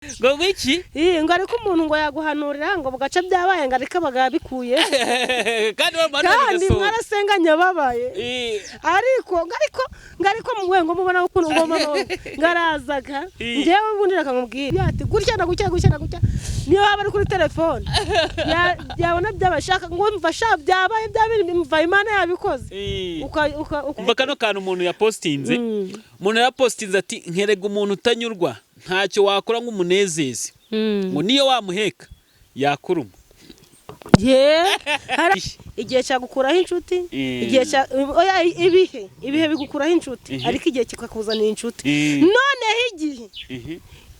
Ngo wiki? Ngo ariko umuntu ngo yaguhanurira ngo bugace byabaye, ngo ariko abagabikuye. Kandi bamuhanura kandi bigasohoka. Mwarasenganye ababaye. Ariko ngo ariko muwe ngo mubona ukuntu ngo mama ngo arazaga. Njyewe ubundi reka nkubwire ati gutya na gutya, gutya na gutya, niyo waba ari kuri telefone yabona byabashaka ngo mva sha byabaye byabiri, mva Imana yabikoze. Uka Umva kano kantu umuntu yapostinze. Umuntu yarapostinze ati: "Nkerega umuntu utanyurwa, ntacyo wakora ngo umunezeze, ngo niyo wamuheka yakuruma." Ye, hari igihe cyagukuraho inshuti. Igihe cya, oya, ibihe bigukuraho inshuti, ariko igihe kikakuzanira inshuti. Noneho igihe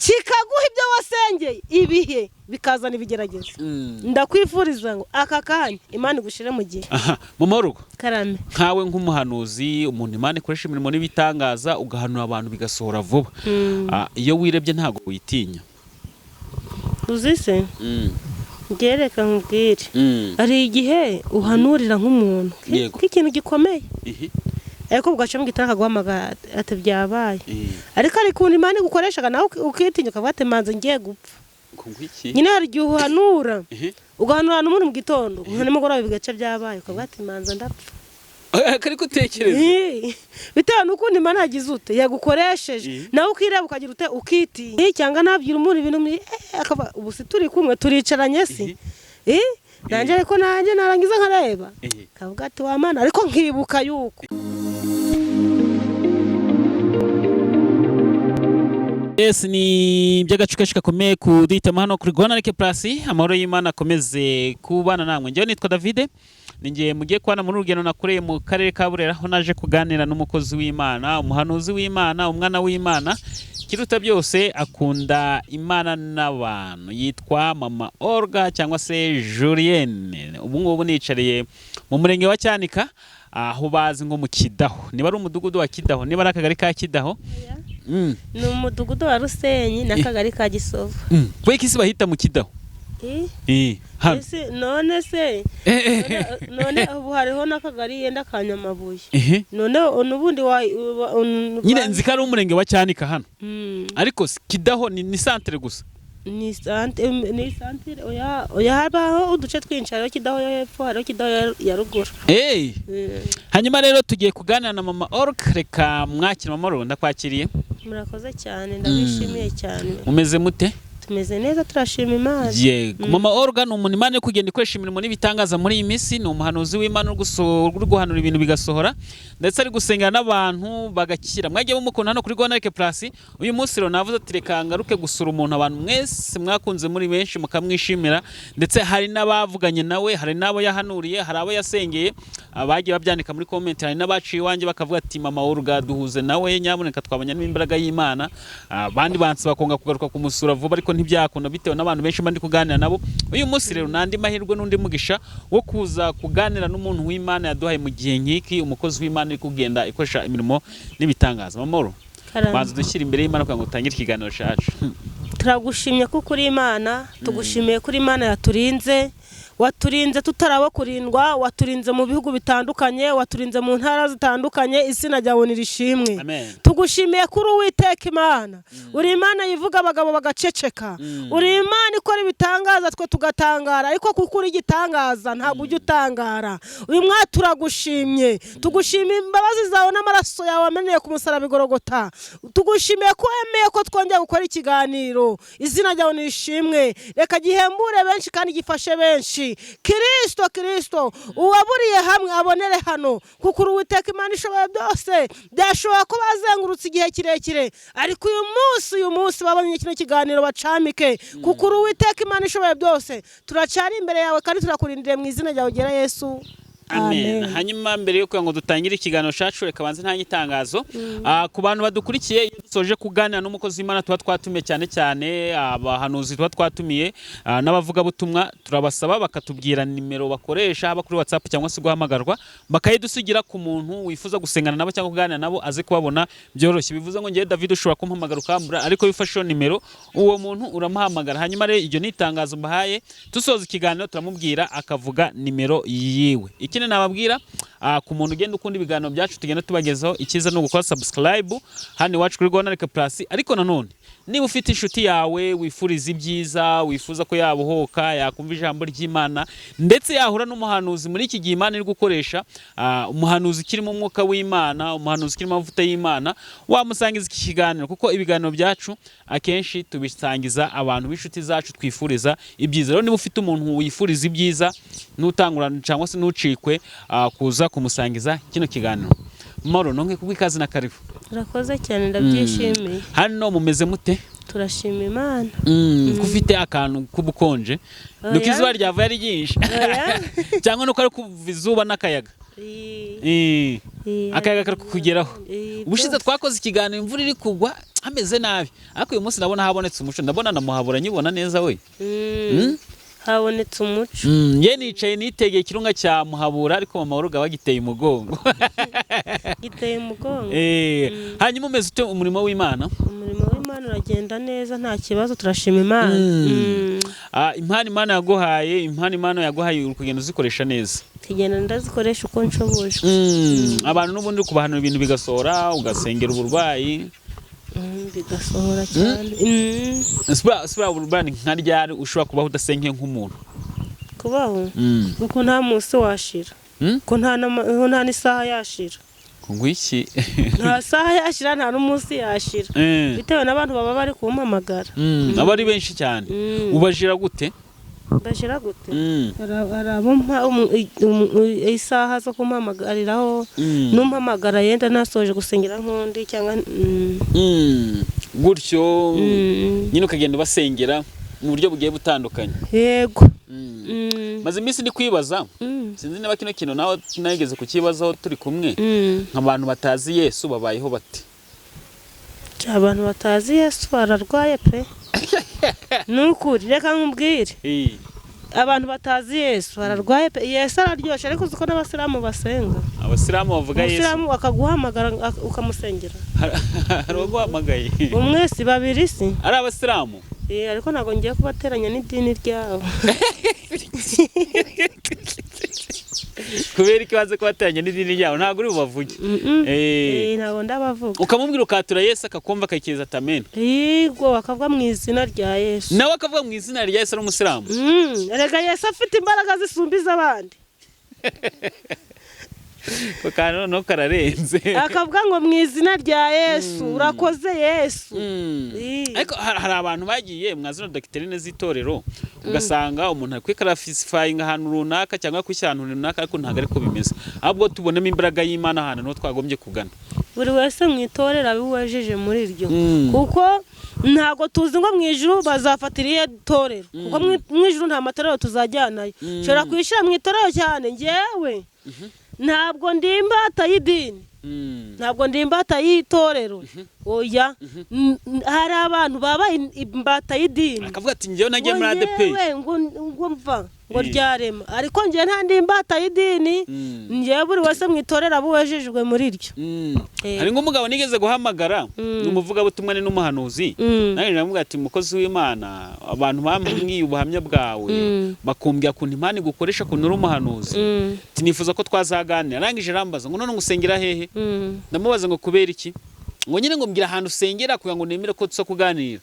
kikaguha ibyo wasengeye, ibihe bikazana ibigeragezo. Ndakwifuriza ngo aka kanya Imana igushire mu gihe. Aha mama w'urugo. Karame. Nkawe nk'umuhanuzi, umuntu Imana ikoresha imirimo n'ibitangaza, ugahanura abantu bigasohora vuba. Iyo wirebye ntabwo witinya? Uzi se, njye reka nkubwire, hari igihe uhanurira nk'umuntu nk'ikintu gikomeye, ariko bugaca mu gitanda akaguhamagara ati byabaye. Ariko hari ukuntu Imana igukoreshaga nawe ukitinya, ukavuga ati manze ngiye gupfa. Ngo iki? Nyine hari igihe uhanura, ugahanura n'umuntu mu gitondo, nimugoroba bigaca byabaye, ukavuga ati manza ndapfa. Kari gutekereza. Bitewe n'ukuntu Imana yagize ute yagukoresheje, nawe ukireba ukagira ute, ukitinya. Cyangwa nabwira umuntu ibintu akaba ubu si turi kumwe, turicaranye si. Nanjye ariko nanjye narangiza nkareba, kavuga ati wa Mana, ariko nkibuka yuko Yes, ni iby'agacu kenshi gakomeye kuduhitamo hano kuri Rwanda Like Plus. Amahoro y'Imana akomeze kubana namwe. Njyewe nitwa Davide, ni njye mugiye kubana muri urugendo nakoreye mu karere ka Burera, aho naje kuganira n'umukozi w'Imana, umuhanuzi w'Imana, umwana w'Imana, kiruta byose akunda Imana n'abantu, yitwa Mama Olga cyangwa se Julienne. Ubu ngubu nicariye mu murenge wa Cyanika, aho bazi nko mu Kidaho, niba ari umudugudu wa Kidaho, niba ari akagari ka Kidaho. Ni umudugudu wa Rusenyi n'akagari ka Gisovu. Kubera ko isi bahita mu Kidaho? Hano. None se none ubu hariho n'akagari yenda ka Nyamabuye. None n'ubundi wa Nyine nzi ko ari umurenge wa Cyanika hano, ariko Kidaho ni santere gusa. Ni santere, oya oya, habaho uduce twinshi, hariho Kidaho yo hepfo, hariho Kidaho ya ruguru. Hanyuma rero tugiye kuganira na Mama Olga. Reka mwakira Mama Olga, ndakwakiriye. Murakoze cyane, ndabishimiye cyane. Mumeze mute? Tumeze neza, turashima Imana. Yego. Mama Olga ni umuntu Imana iri kugenda ikoresha imirimo n'ibitangaza muri iyi minsi. Ni umuhanuzi w'Imana uri guhanura ibintu bigasohora, ndetse ari gusengera n'abantu bagakira. Mwagiye mumukunda hano kuri Rwanda Like Plus. Uyu munsi rero navuze ati reka ngaruke gusura umuntu abantu mwese mwakunze muri benshi mukamwishimira, ndetse hari n'abavuganye nawe, hari n'abo yahanuriye, hari abo yasengeye, abagiye babyandika muri comment, hari n'abaciye iwanjye bakavuga ati: "Mama Olga duhuze nawe nyabuneka, twabonye n'imbaraga y'Imana." Abandi bansaba konga kugaruka kumusura vuba, ariko ntibyakunda bitewe n'abantu benshi mba ndi kuganira nabo. Uyu munsi rero n'andi mahirwe n'undi mugisha wo kuza kuganira n'umuntu w'Imana yaduhaye mu gihe nk'iki, umukozi w'Imana uri kugenda ikoresha imirimo n'ibitangaza. Mama Olga, Karame. banza dushyira imbere y'Imana kugira ngo dutangire ikiganiro cyacu. Turagushimye kuko uri Imana, tugushimiye kuri Imana yaturinze, waturinze tutaraba kurindwa, waturinze mu bihugu bitandukanye, waturinze mu ntara zitandukanye, izina ryawe nirishimwe. Amen. Tugushimiye kuri Uwiteka Imana, uri Imana yivuga abagabo bagaceceka, uri Imana ikora ibitangaza twe tugatangara, ariko kuko uri igitangaza ntabwo ujya utangara. Uyu mwaka turagushimye, tugushimiye imbabazi zawe n'amaraso yawe wameneye ku musaraba igorogota, tugushimiye ko wemeye ko twongera gukora ikiganiro. Izina ryawe nishimwe, reka gihembure benshi kandi gifashe benshi. Kirisito, Kirisito, uwaburiye hamwe abonere hano, kuko uri Uwiteka Imana ishoboye byose. Byashobora kuba bazengurutse igihe kirekire, ariko uyu munsi babonye kino kiganiro bacamike, kuko uri Uwiteka Imana ishoboye byose. Turacyari imbere yawe kandi turakurindiriye mu izina ryawe gera Yesu. Amen. Hanyuma mbere yo kugira ngo dutangire ikiganiro cyacu, reka banze ntange itangazo. Ku bantu badukurikiye, iyo dusoje kuganira n'umukozi w'Imana tuba twatumiye, cyane cyane abahanuzi tuba twatumiye n'abavugabutumwa, turabasaba bakatubwira nimero bakoresha, haba kuri WhatsApp cyangwa se guhamagarwa, bakayidusigira ku muntu wifuza gusengana nabo cyangwa kuganira nabo aze kubabona byoroshye. Bivuze ngo ngewe David ushobora kumpamagara ukambura, ariko iyo ufashe iyo nimero uwo muntu uramuhamagara. Hanyuma rero iryo ni itangazo mbahaye, dusoza ikiganiro turamubwira akavuga nimero yiwe. Ikindi nababwira, ku muntu ugenda ukunda ibiganiro byacu tugenda tubagezaho, icyiza ni ugukora subscribe hano iwacu kuri Rwanda Like Plus. Ariko nanone Niba ufite inshuti yawe wifuriza ibyiza, wifuza ko yabohoka, yakumva ijambo ry'Imana, ndetse yahura n'umuhanuzi muri iki gihe Imana iri gukoresha, umuhanuzi ukirimo umwuka w'Imana, umuhanuzi ukirimo amavuta y'Imana, wamusangiza iki kiganiro, kuko ibiganiro byacu akenshi tubisangiza abantu b'inshuti zacu twifuriza ibyiza. Rero niba ufite umuntu wifuriza ibyiza, ntutangurane cyangwa se ntucikwe kuza kumusangiza kino kiganiro. Mahoro, nonke kubwo ikaze na karibu. Urakoze cyane, ndabyishimiye. Hano mumeze mute? Turashima Imana. Ko ufite akantu k'ubukonje, Oya. nuko izuba ryavuye ari ryinshi Oya. cyangwa nuko ari kuva izuba n'akayaga? Akayaga kari kukugeraho. Ubushize Byose. twakoze ikiganiro imvura iri kugwa hameze nabi, ariko uyu munsi ndabona habonetse umuco, ndabona na Muhabura nyibona neza we. Habonetse umuco. Ye nicaye nitegeye ikirunga cya Muhabura, ariko mama waruga bagiteye umugongo. Giteye umugongo. Hanyuma umeze ute umurimo w'Imana? Umurimo w'Imana uragenda neza, nta kibazo, turashima Imana. Impano Imana yaguhaye uri kugenda uzikoresha neza? Tugenda ndazikoresha uko nshoboje. Abantu n'ubundi uri kubahanura ibintu bigasohora, ugasengera uburwayi? Bigasohora cyane. Sibura uburwayi nka ryari ushobora kubaho udasengeye nk'umuntu? Kubaho kuko nta munsi washira, ko nta n'isaha yashira. Ngo iki? Nta saha yashira, nta n'umunsi yashira, bitewe n'abantu baba bari kumpamagara. Aba ari benshi cyane. Ubajira gute? Mbashira gute? Hari abo mpa isaha zo kumpamagariraho, numpamagara yenda nasoje gusengera nk'undi cyangwa Gutyo nyine ukagenda ubasengera mu buryo bugiye butandukanye. Yego. Maze iminsi ndi kwibaza, sinzi niba kino kintu nawe nageze kukibazaho turi kumwe, nk'abantu batazi Yesu babayeho bate? Abantu batazi Yesu bararwaye pe, ni ukuri, reka nkubwire. Abantu batazi Yesu bararwaye pe. Yesu araryoshye, ariko uzi ko n'abasilamu basenga? Abasilamu bavuga Yesu? Umusilamu akaguhamagara ukamusengera. Hari uwaguhamagaye? Umwe si babiri si. Ari abasilamu? Ariko ntabwo ngiye kubateranya n'idini ryabo. Kubera ko baze kubateranya n'idini ryabo, ntabwo uri bubavuge. Mm-mm. Ntabwo ndabavuga. Ukamubwira ukatura Yesu akakumva akakiriza ati amen. Yego, bakavuga mu izina rya Yesu. Nawe akavuga mu izina rya Yesu ari umusilamu? Erega Yesu afite imbaraga zisumba iz'abandi. Ako kantu noneho kararenze. Akavuga ngo mu izina rya Yesu, urakoze Yesu. Ariko hari abantu bagiye mwa zino doctrine z'itorero, ugasanga umuntu ari kwikarafisifayinga ahantu runaka cyangwa kwishyira ahantu runaka, ariko ntabwo ariko bimeze, ahubwo tubonemo imbaraga y'Imana ahantu niho twagombye kugana. Buri wese mu itorero abe uwejeje muri ryo, kuko ntabwo tuzi ngo mu ijuru bazafatira iyihe torero, kuko mu ijuru nta matorero tuzajyanayo. Nshobora kwishyira mu itorero cyane, njyewe ntabwo ndi imbata y'idini, ntabwo ndi imbata y'itorero, oya. Hari abantu babaye imbata y'idini. Akavuga ati njyewe nagiye muri Ngo ADP. njyewe ngo mva ngo ryarema, ariko njyewe nta ndi imbata y'idini. Njyewe buri wese mu itorero abe uwejejwe muri ryo. Hari nk'umugabo nigeze guhamagara, ni umuvugabutumwa ni n'umuhanuzi, nanjye ndamubwira ati mukozi w'Imana, abantu bambwiye ubuhamya bwawe, bakumbwira ukuntu Imana igukoresha, ukuntu uri umuhanuzi, ati nifuza ko twazaganira. Arangije arambaza ngo none ngusengera hehe? Ndamubaza ngo kubera iki? Ngo nyine ngo mbwira ahantu usengera kugira ngo nemere ko tuza kuganira.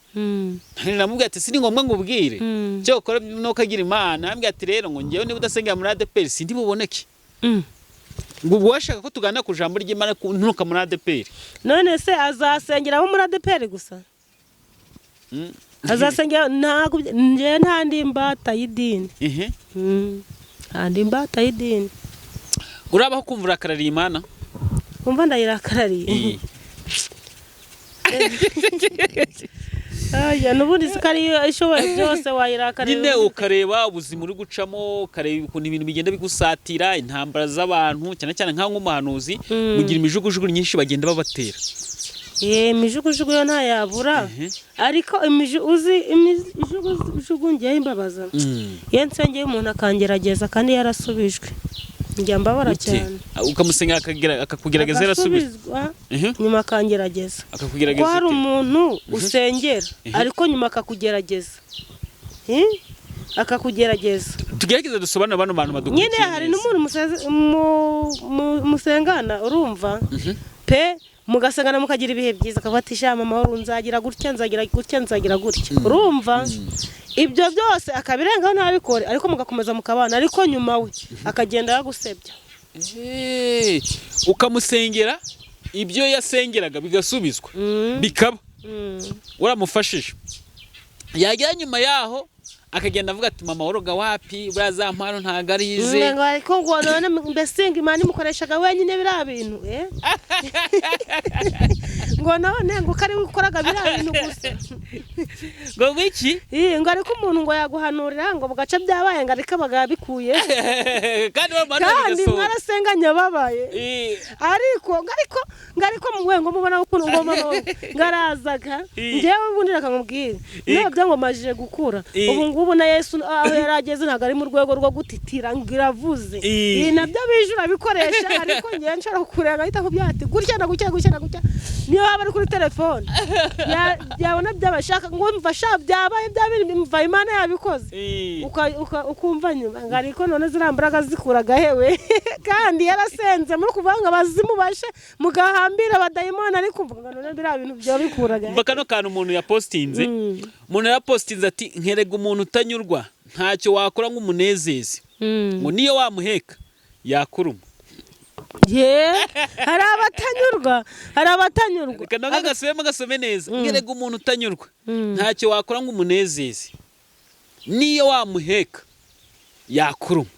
Ndamubwira ati si ni ngombwa ngo ubwire, icyo ukora nuko agira Imana. Arambwira ati rero ngo njyewe niba udasengera muri ADPR sindi buboneke, ngo ubwo washaka ko tuganira ku ijambo ry'Imana nturuka muri ADPR. None se azasengera abo muri ADPR gusa? Azasengera, ntabwo njyewe nta ndi imbata y'idini. Nta ndi imbata y'idini. Urabaho kumva urakarariye Imana? Kumva ndayirakarariye? Aya n'ubundi si ko ariyo ishoboye byose, wayirakarira? Nyine ukareba ubuzima uri gucamo, ukareba ukuntu ibintu bigenda bigusatira, intambara z'abantu, cyane cyane nkaho nk'umuhanuzi mugira imijugujugu nyinshi bagenda babatera. Imijugujugu yo ntayabura, ariko uzi imijugujugu ngewe imbabaza, iyo nsengeye umuntu akangerageza kandi yarasubijwe, njya mbabara Gute? cyane. Ukamusenga akakugerageza yarasubijwe? Agasubizwa, nyuma akangerageza. Akakugerageza Ko hari ute? umuntu usengera ariko nyuma akakugerageza. Akakugerageza. Tugerageze dusobanure bano bantu badukurikiye Nyine hari neza. n'umuntu musengana, urumva pe, Mugasengana, mukagira ibihe byiza, akavuga ati: "Sha mama wari, nzagira gutya, nzagira gutya, nzagira gutya." Urumva, ibyo byose akabirengaho ntabikore, ariko mugakomeza mukabana, ariko nyuma we akagenda yagusebya. Ukamusengera, ibyo yasengeraga bigasubizwa, bikaba waramufashije, yagera nyuma yaho akagenda avuga ati: "Mama woroga wapi, buriya za mpano ntabwo ari ize." Ngo ariko ngo none mbese ngo Imana imukoreshaga wenyine biriya bintu, eh? Ngo none ngo ko ari we ukoraga biriya bintu gusa. Ngo ngwiki? Ih, ngo ariko umuntu ngo yaguhanurira ngo bugaca byabaye, ngo ariko abaga yabikuye. Kandi bamuhanura Kandi bigasohoka. mwarasenganye ababaye. Ariko ngo ariko ngo ariko muwe ngo mubona ukuntu ngo mama we ngo arazaga. Njyewe ubundi reka nkubwire, nabyo ngo majije gukura, ubu ngubu na Yesu aho yari ageze ntabwo ari mu rwego rwo gutitira ngo iravuze. Ibi nabyo bije urabikoresha, ariko njyewe nshobora kukureba nkahita nkubwira ati gutya na gutya, gutya na gutya. Niyo waba ari kuri telefone, yabona byabashaka ngo mva sha byabaye bya bindi, mva Imana yabikoze. Ukumva nyuma ngo ariko none ziriya mbaraga zikuraga hewe, kandi yarasenze muri kuvuga ngo abazimu bashe mugahambira abadayimoni, ariko umva ngo none biriya bintu byaba bikuraga he? Umva kano kantu umuntu yapostinze. Umuntu yarapostinze ati: "Nkerega umuntu utanyurwa ntacyo wakora ngo umunezeze, ngo niyo wamuheka yakuruma." Ye, hari abatanyurwa, hari abatanyurwa. Reka nawe gasubiremo, gasome neza: "Nkerega umuntu utanyurwa ntacyo wakora ngo umunezeze, niyo wamuheka yakuruma."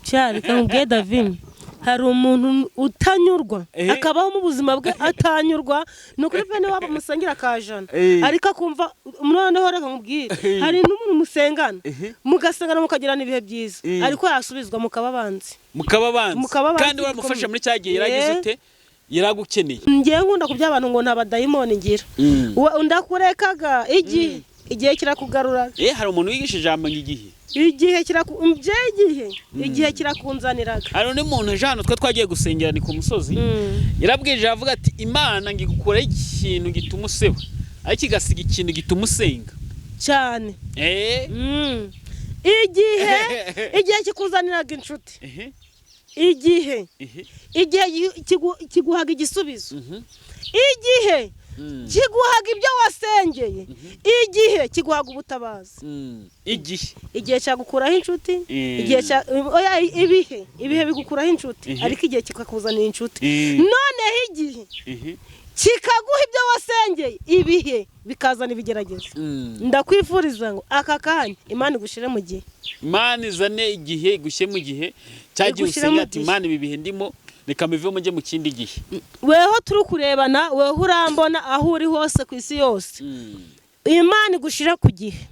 Cyari kamubwiye David, hari umuntu utanyurwa, akabaho mu buzima bwe atanyurwa. Ni ukuri pe, niba musangira akajana, ariko akumva noneho reka nkubwire, hari n'umuntu musengana, mugasengana, mukagirana ibihe byiza, ariko yasubizwa mukaba abanzi. Mukaba abanzi. Mukaba abanzi. Kandi waramufasha muri cya gihe yaragize ute, yaragukeneye. Ngewe nkunda kubya abantu ngo nta badayimoni ngira. Ndakurekaga igihe, igihe kirakugarura. Hari umuntu wigisha ijambo ngo igihe. Igihe kiraku mbye igihe, igihe kirakunzaniraga. Hari undi muntu ejo hano twe twagiye gusengera, ni ku musozi, yarabwirije avuga ati: "Imana ngo igukuraho ikintu gituma useba, ariko igasiga ikintu gituma usenga." Cyane. Igihe, igihe kikuzaniraga inshuti. Igihe, igihe kiguhaga igisubizo. Igihe kiguhaga ibyo wasengeye. Igihe kiguhaga ubutabazi. Igihe. Igihe cyagukuraho inshuti. Igihe cya oya, ibihe, ibihe bigukuraho inshuti, ariko igihe kikakuzanira inshuti. Noneho igihe kikaguha ibyo wasengeye, ibihe bikazana ibigeragezo. Ndakwifuriza ngo aka kanya Imana igushire mu gihe. Imana izane igihe, igushyire mu gihe cyagiye. Igushyire Usenga mu ati: gihe. "Imana, ibi bihe ndimo reka mbivemo njye mu kindi gihe." Weho turi kurebana, weho urambona aho uri hose ku isi yose, Imana igushire ku gihe.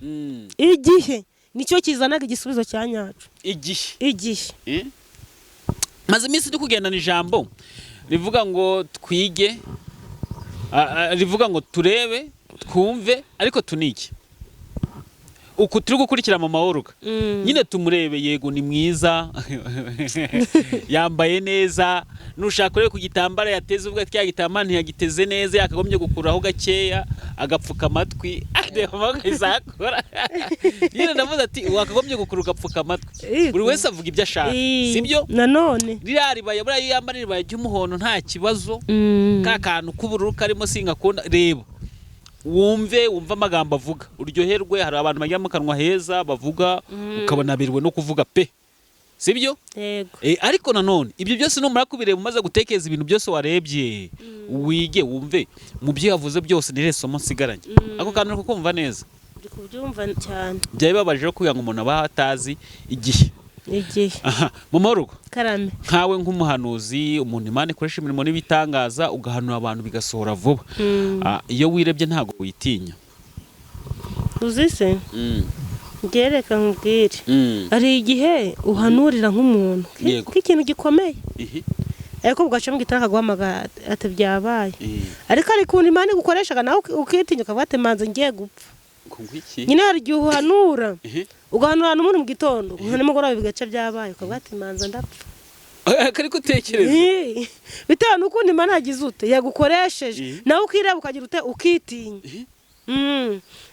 Igihe nicyo kizanaga igisubizo cya nyacu. Igihe. Igihe. Maze iminsi ndi kugendana ijambo rivuga ngo twige, rivuga ngo turebe, twumve, ariko tunige. Uku turi gukurikira mama Oruga nyine, tumurebe, yego ni mwiza, yambaye neza, nushaka urebe ku gitambaro yateze ubwo cya gitambaro ntiyagiteze neza, yakagombye gukuraho gakeya agapfuka amatwi. Reba akora nyine, ndavuze ati wakagombye gukura ugapfuka amatwi. Buri wese avuga ibyo ashaka, sibyo? Nanone. Ririya ribaya, buriya iyo yambara iribaya ry'umuhondo nta kibazo, ka kantu k'ubururu karimo singakunda. Reba, wumve, wumve amagambo avuga, uryoherwe. Hari abantu bagira mu kanwa heza, bavuga ukabona biriwe no kuvuga pe, sibyo? Yego. Ariko nanone ibyo byose numara kubireba, umaze gutekereza ibintu byose warebye, wige, wumve mu byo yavuze byose ni somo nsigaranye. Ako kantu uri kukumva neza? Ndi kubyumva cyane. Byaba bibabaje rero kugira ngo umuntu aba atazi igihe. Igihe. Aha mama w'urugo. Karame. Nkawe nk'umuhanuzi, umuntu Imana ikoresha imirimo n'ibitangaza, ugahanura abantu bigasohora vuba, iyo wirebye ntabwo witinya? Uzi se, ngereka nkubwire, hari igihe uhanurira nk'umuntu nk'ikintu gikomeye, ariko bugaca mu gitanda akaguhamagara ati byabaye. Ariko hari ukuntu Imana igukoreshaga nawe ukitinya, ukavuga ati manze ngiye gupfa. Ngwiki? Nyine hari igihe uhanura, ugahanura n'umuntu mu gitondo, nimugoroba bigaca byabaye, ukavuga ati manza ndapfa. Kari gutekereza. Bitewe n'ukuntu Imana yagize ute, yagukoresheje, nawe ukireba ukagira ute, ukitinya.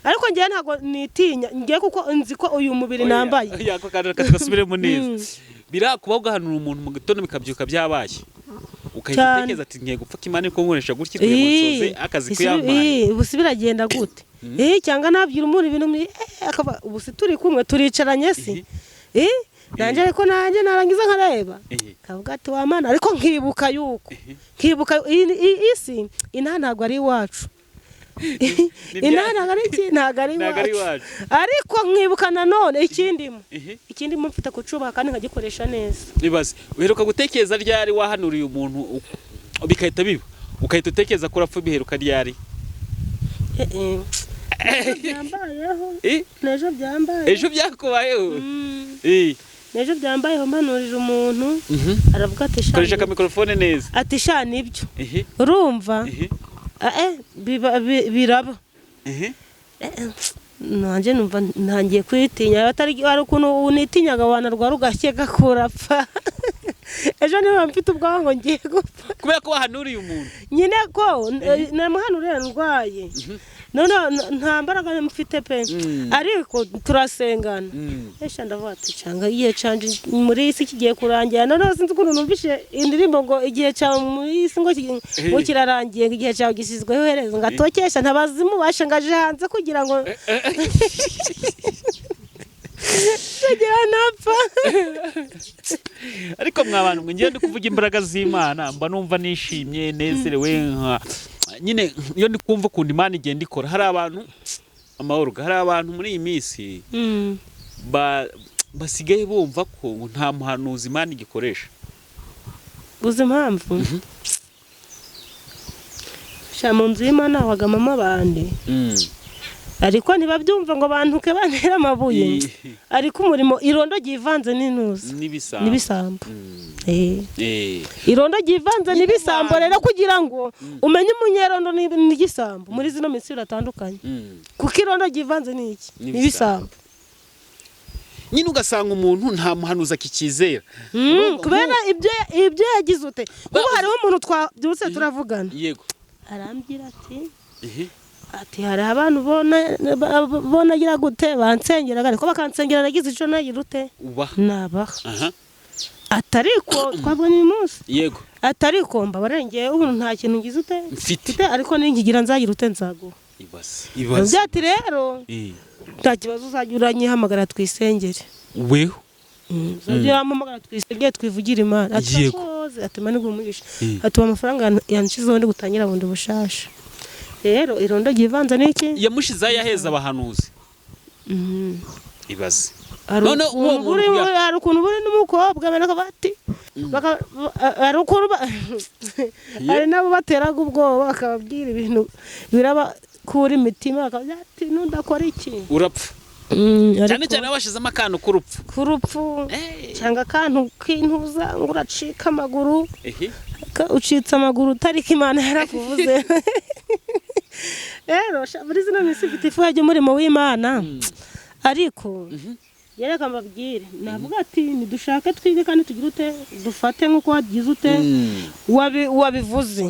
Ariko ngewe ntabwo nitinya ngewe, kuko nzi ko uyu mubiri nambaye. Oya, ako kantu reka tugasubiremo neza. Birakuba ugahanura umuntu mu gitondo bikabyuka byabaye. Ukahita Cyane. utekereza ati ngiye gupfa ko Imana iri kunkoresha gutya kugira ngo nsoze akazi ko yampaye. Ubu si biragenda gute? Cyangwa nabwira umuntu ibintu akaba ubu si turi kumwe, turicaranye si nanjye, ariko nanjye narangiza nkareba, kavuga ati wa Mana, ariko nkibuka yuko nkibuka iyi isi inaha ntabwo ari iwacu. Inaha ntabwo ari iki, ntabwo ari Ntabwo ari iwacu. iwacu. Ariko nkibuka nanone ikindimo, ikindimo mfite kucubaha kandi nkagikoresha neza. Ibaze, uheruka gutekereza ryari wahanuriye umuntu bigahita biba, ukahita utekereza ko urapfa? Biheruka ryari? Ejo byambayeho. N'ejo byambayeho. Ejo byakubayeho? N'ejo byambayeho, mpanurira umuntu, aravuga ati sha Koresha akamikorofone neza. Ati sha nibyo. Urumva? Biraba. Nanjye numva ntangiye kwitinya, atari hari ukuntu unitinyaga wanarwara ugakeka ko urapfa. Ejo niba mfite ubwoba ngo ngiye gupfa. Kubera ko wahanuriye umuntu? Nyine ko namuhanuriye ndwaye, none nta mbaraga mfite pe, ariko turasengana. Esha ndavuga ati canga igihe canje muri iyi si kigiye kurangira. Noneho sinzi ukuntu numvishe indirimbo ngo igihe cyawe muri iyi si ngo ngo kirarangiye, ngo igihe cyawe gishyizweho iherezo, ngatokesha ntabazimu bashangaje hanze kugira ngo kugira napfa. Ariko mwa bantu mwe, ngiye ndi kuvuga imbaraga z'Imana, mba numva nishimye, nezerewe, nka nyine iyo ndi kumva ukuntu Imana igenda ikora. Hari abantu, amahoro, hari abantu muri iyi minsi basigaye bumva ko ngo nta muhanuzi Imana igikoresha. Uzi impamvu? Sha, mu nzu y'Imana habagamo abandi, ariko ntibabyumva ngo bantuke bantere amabuye. Ariko umurimo, irondo ryivanze n'intuza n'ibisambo. N'ibisambo. Irondo ryivanze Nyine n'ibisambo. Abantu- Rero kugira ngo umenye umunyerondo n'igisambo muri zino minsi biratandukanye, kuko irondo ryivanze ni iki? N'ibisambo. N'ibisambo. Nyine ugasanga umuntu nta muhanuzi akikizera. Kubera ibyo yagize ute, kuko hariho umuntu twabyutse turavugana, arambwira ati ati hari abantu bona agira gute bansengeraga, ariko bakansengera nagize icyo nagira ute? Ubaha. Nabaha. Ati ariko twabonye uyu munsi, ati ariko mbabarengeye ubu nta kintu ngize ute? Mfite. Mfite, ariko ninkigira nzagira ute? Nzaguha. Ibaze, ibaze. Ati rero nta kibazo, uzajya uranyihamagara twisengere. Weho? Uzajya urampamagara twisengere, twivugire Imana. Ati urakoze, ati Imana iguhe umugisha. Ati ubu amafaranga yanshizeho ndi gutangira bundi bushasha. Rero irondo ryivanze n'iki? Yamushizeho yaheza abahanuzi. Ibaze. Hari None uwo ukuntu muntu hari ukuntu buri n'umukobwa bakavuga bati hari ukuntu hari nabo bateraga ubwoba, bakababwira ibintu birabakura imitima, bakavuga ati nudakora iki urapfa. Cyane cyane bashizemo akantu k'urupfu. K'urupfu cyangwa akantu k'intuza ngo uracika amaguru. Ucitse amaguru utariko Imana yarakuvuze. Rero sha, muri zino minsi mfite ifu y'umurimo w'Imana, ariko yereka mbabwire, navuga ati nidushake twige kandi tugire ute, dufate nk'uko wagize ute, wabivuze.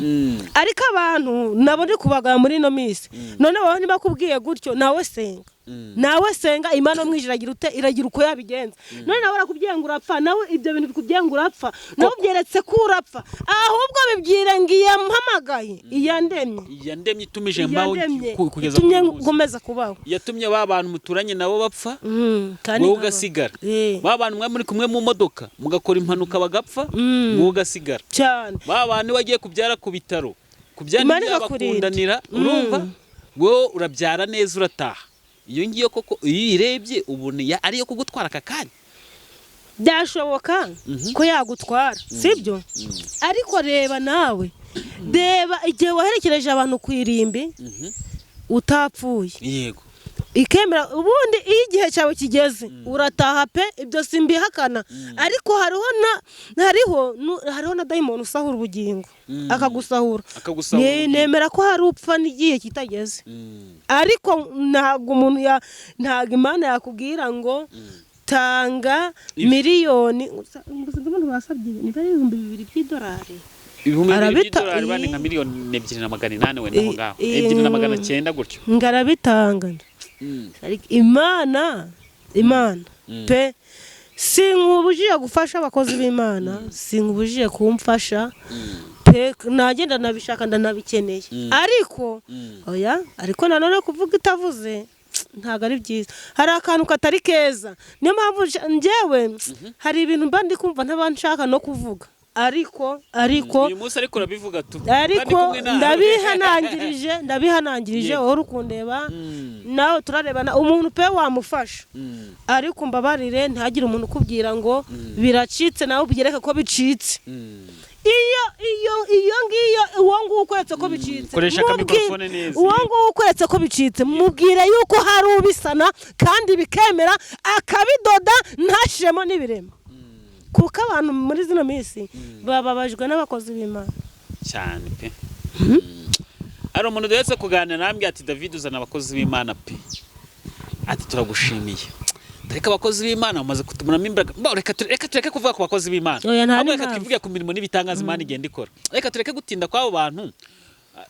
Ariko abantu nabo ndi kubagaya muri ino minsi. None wowe niba akubwiye gutyo, nawe senga, nawe senga Imana mu ijuru iragira ute? Iragira uko yabigenza. None nawe arakubwiye ngo urapfa, nawe ibyo bintu bikubwiye ngo urapfa, nawe ubyeretse ko urapfa, ahubwo bibwire ngo iyampamagaye, iyandemye, Iyandemye itumije mbaho iyandemye kugeza itumye kuri uyu munsi. nkomeza kubaho. Yatumye ba bantu muturanye nabo bapfa, Kandi wowe ugasigara. Ba bantu mwe muri kumwe mu modoka mugakora impanuka bagapfa, wowe ugasigara. Cyane. Ba bantu wagiye kubyara ku bitaro, kubyara Imana ikakurinda. ntibyabakundanira, urumva wowe urabyara neza urataha. Iyo ngiyo koko iyo uyirebye ubona ariyo kugutwara aka kanya. Byashoboka ko yagutwara, sibyo? Ariko reba nawe, reba igihe waherekereje abantu ku irimbi utapfuye, ikemera. Ubundi iyo igihe cyawe kigeze urataha pe, ibyo simbihakana, ariko hariho na dayimoni usahura ubugingo, akagusahura. Akagusahura ubugingo. Nemera ko hari upfa n'igihe kitageze, ariko ntabwo umuntu ya ntabwo Imana yakubwira ngo tanga miliyoni. Gusa sinzi umuntu basabye niba ari 2000 by'idolari. 2000 by'idolari bane nka Ii. 2,800,000 wenda aho ngaho, 2,900,000 gutyo. Ngo arabitanga. Ariko Imana pe, sinkubujije gufasha abakozi b'Imana, sinkubujije kumfasha pe. Pe, nanjye ndanabishaka, ndanabikeneye, ariko oya, ariko nanone kuvuga itavuze ntabwo ari byiza, hari akantu katari keza. Niyo mpamvu njyewe hari ibintu mba ndi kumva ntaba nshaka no kuvuga, ariko Uyu munsi ariko urabivuga tu. Kandi ariko kumwe nawe. Ndabihanangirije. Wowe uri kundeba, nawe turarebana, umuntu pe wamufasha, ariko mbabarire, ntihagire umuntu ukubwira ngo biracitse nawe ubyereke ko bicitse. Iyo ngiyo uwo nguwo ukweretse ko bicitse, Koresha akamicrophone neza. Uwo nguwo ukweretse ko bicitse, mubwire yuko hari ubisana kandi bikemera, akabidoda ntashiremo n'ibirema, kuko abantu muri zino minsi bababajwe n'abakozi b'Imana. Cyane pe. Hari umuntu duherutse kuganira nambwiye ati: "David, uzana abakozi b'Imana pe." Ati: "Turagushimiye, ariko abakozi b'Imana bamaze kutumaramo imbaraga." Bo, reka tureke kuvuga ku bakozi b'Imana. Oya, nta Ahubwo reka n'impamvu. twivuge ku mirimo n'ibitangaza Imana igenda ikora. Reka tureke gutinda kw'abo bantu.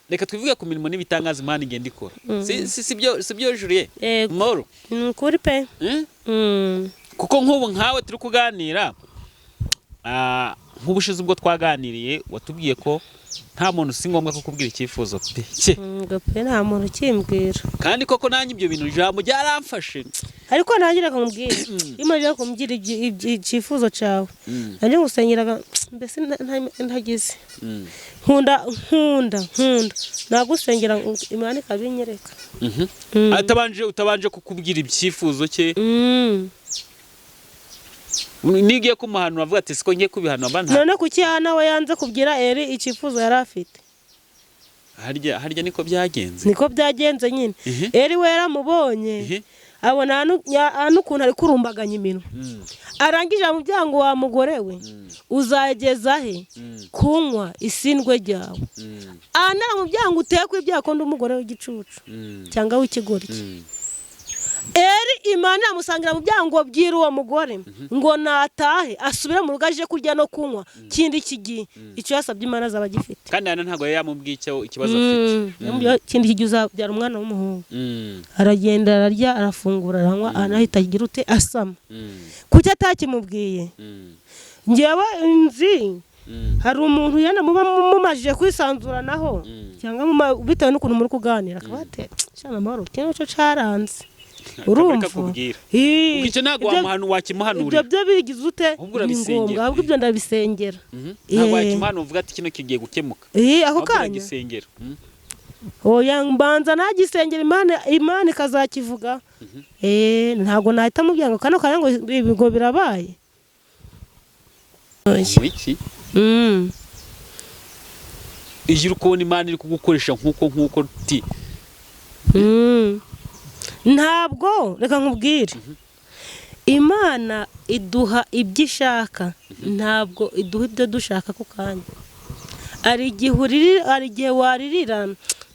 Reka twivuge ku mirimo n'ibitangaza Imana igenda ikora. Si byo, Julie? Yego. Mahoro. Ni ukuri pe. Eh? Mm. Kuko nk'ubu nkawe turi kuganira, nk'ubushize ubwo twaganiriye watubwiye ko nta muntu, si ngombwa kukubwira icyifuzo pe cye. Ngo pe, nta muntu ukimbwira. Kandi koko nanjye ibyo bintu, ijambo ryaramfashe. Ariko nanjye reka nkubwire, iyo umaze kumbwira icyifuzo cyawe, nanjye ngusengeraga, mbese ntagize nkunda nagusengera Imana ikabinyereka. Utabanje kukubwira icyifuzo cye, niyo ugiye kumuhanura avuga ati: "Siko ngiye kubihanura mba nta." None kuki Hana we yanze kubwira Eri icyifuzo yari afite? Harya niko byagenze? Niko byagenze nyine. Eri we yaramubonye, abona hano ukuntu ari kurumbaganya iminwa, arangije amubwira ngo: "Wa mugore we, uzageza he kunywa isindwe ryawe?" Ana aramubwira ngo: "Utekwe ibyaha ko ndi umugore w'igicucu cyangwa w'ikigoryi?" Eri Imana iramusangira mu byango, bwira uwo mugore ngo natahe asubire mu rugo aje kurya no kunywa kindi kigihe, icyo yasabye Imana azaba agifite. Kandi hano ntabwo yari yamubwiye icyo ikibazo afite. Yamubwiye kindi kigihe uzabyara umwana w'umuhungu. Aragenda, ararya, arafungura, aranywa, anahita agira ute? Asama. Kuki atakimubwiye? Ngewe nzi hari umuntu yenda muba mumajije kwisanzuranaho cyangwa bitewe n'ukuntu muri kuganira, akaba ati: "Shana amahoro, kino cyo caranze." Urumva? Akakubwira. Ii, Ubwo icyo ntabwo wakimuhanurira. Ibyo byo bigize ute? Ahubwo Ni urabisengera. ngombwa, ahubwo ibyo ndabisengera. Ntabwo Eh. wakimuhanura uvuga ati: "Kino kigiye gukemuka." Ii, ako Ahubwo kanya uragisengera. Oya, mbanza nagisengera, Imana ikazakivuga. Ntabwo nahita mubwira ngo kano kanya ngo ibi ngo birabaye. Oya. Ngo iki? Iyo uri kubona Imana iri kugukoresha nk'uko ti Ntabwo, reka nkubwire, Imana iduha ibyo ishaka, ntabwo iduha ibyo dushaka ako kanya. Hari igihe uririra, hari igihe waririra.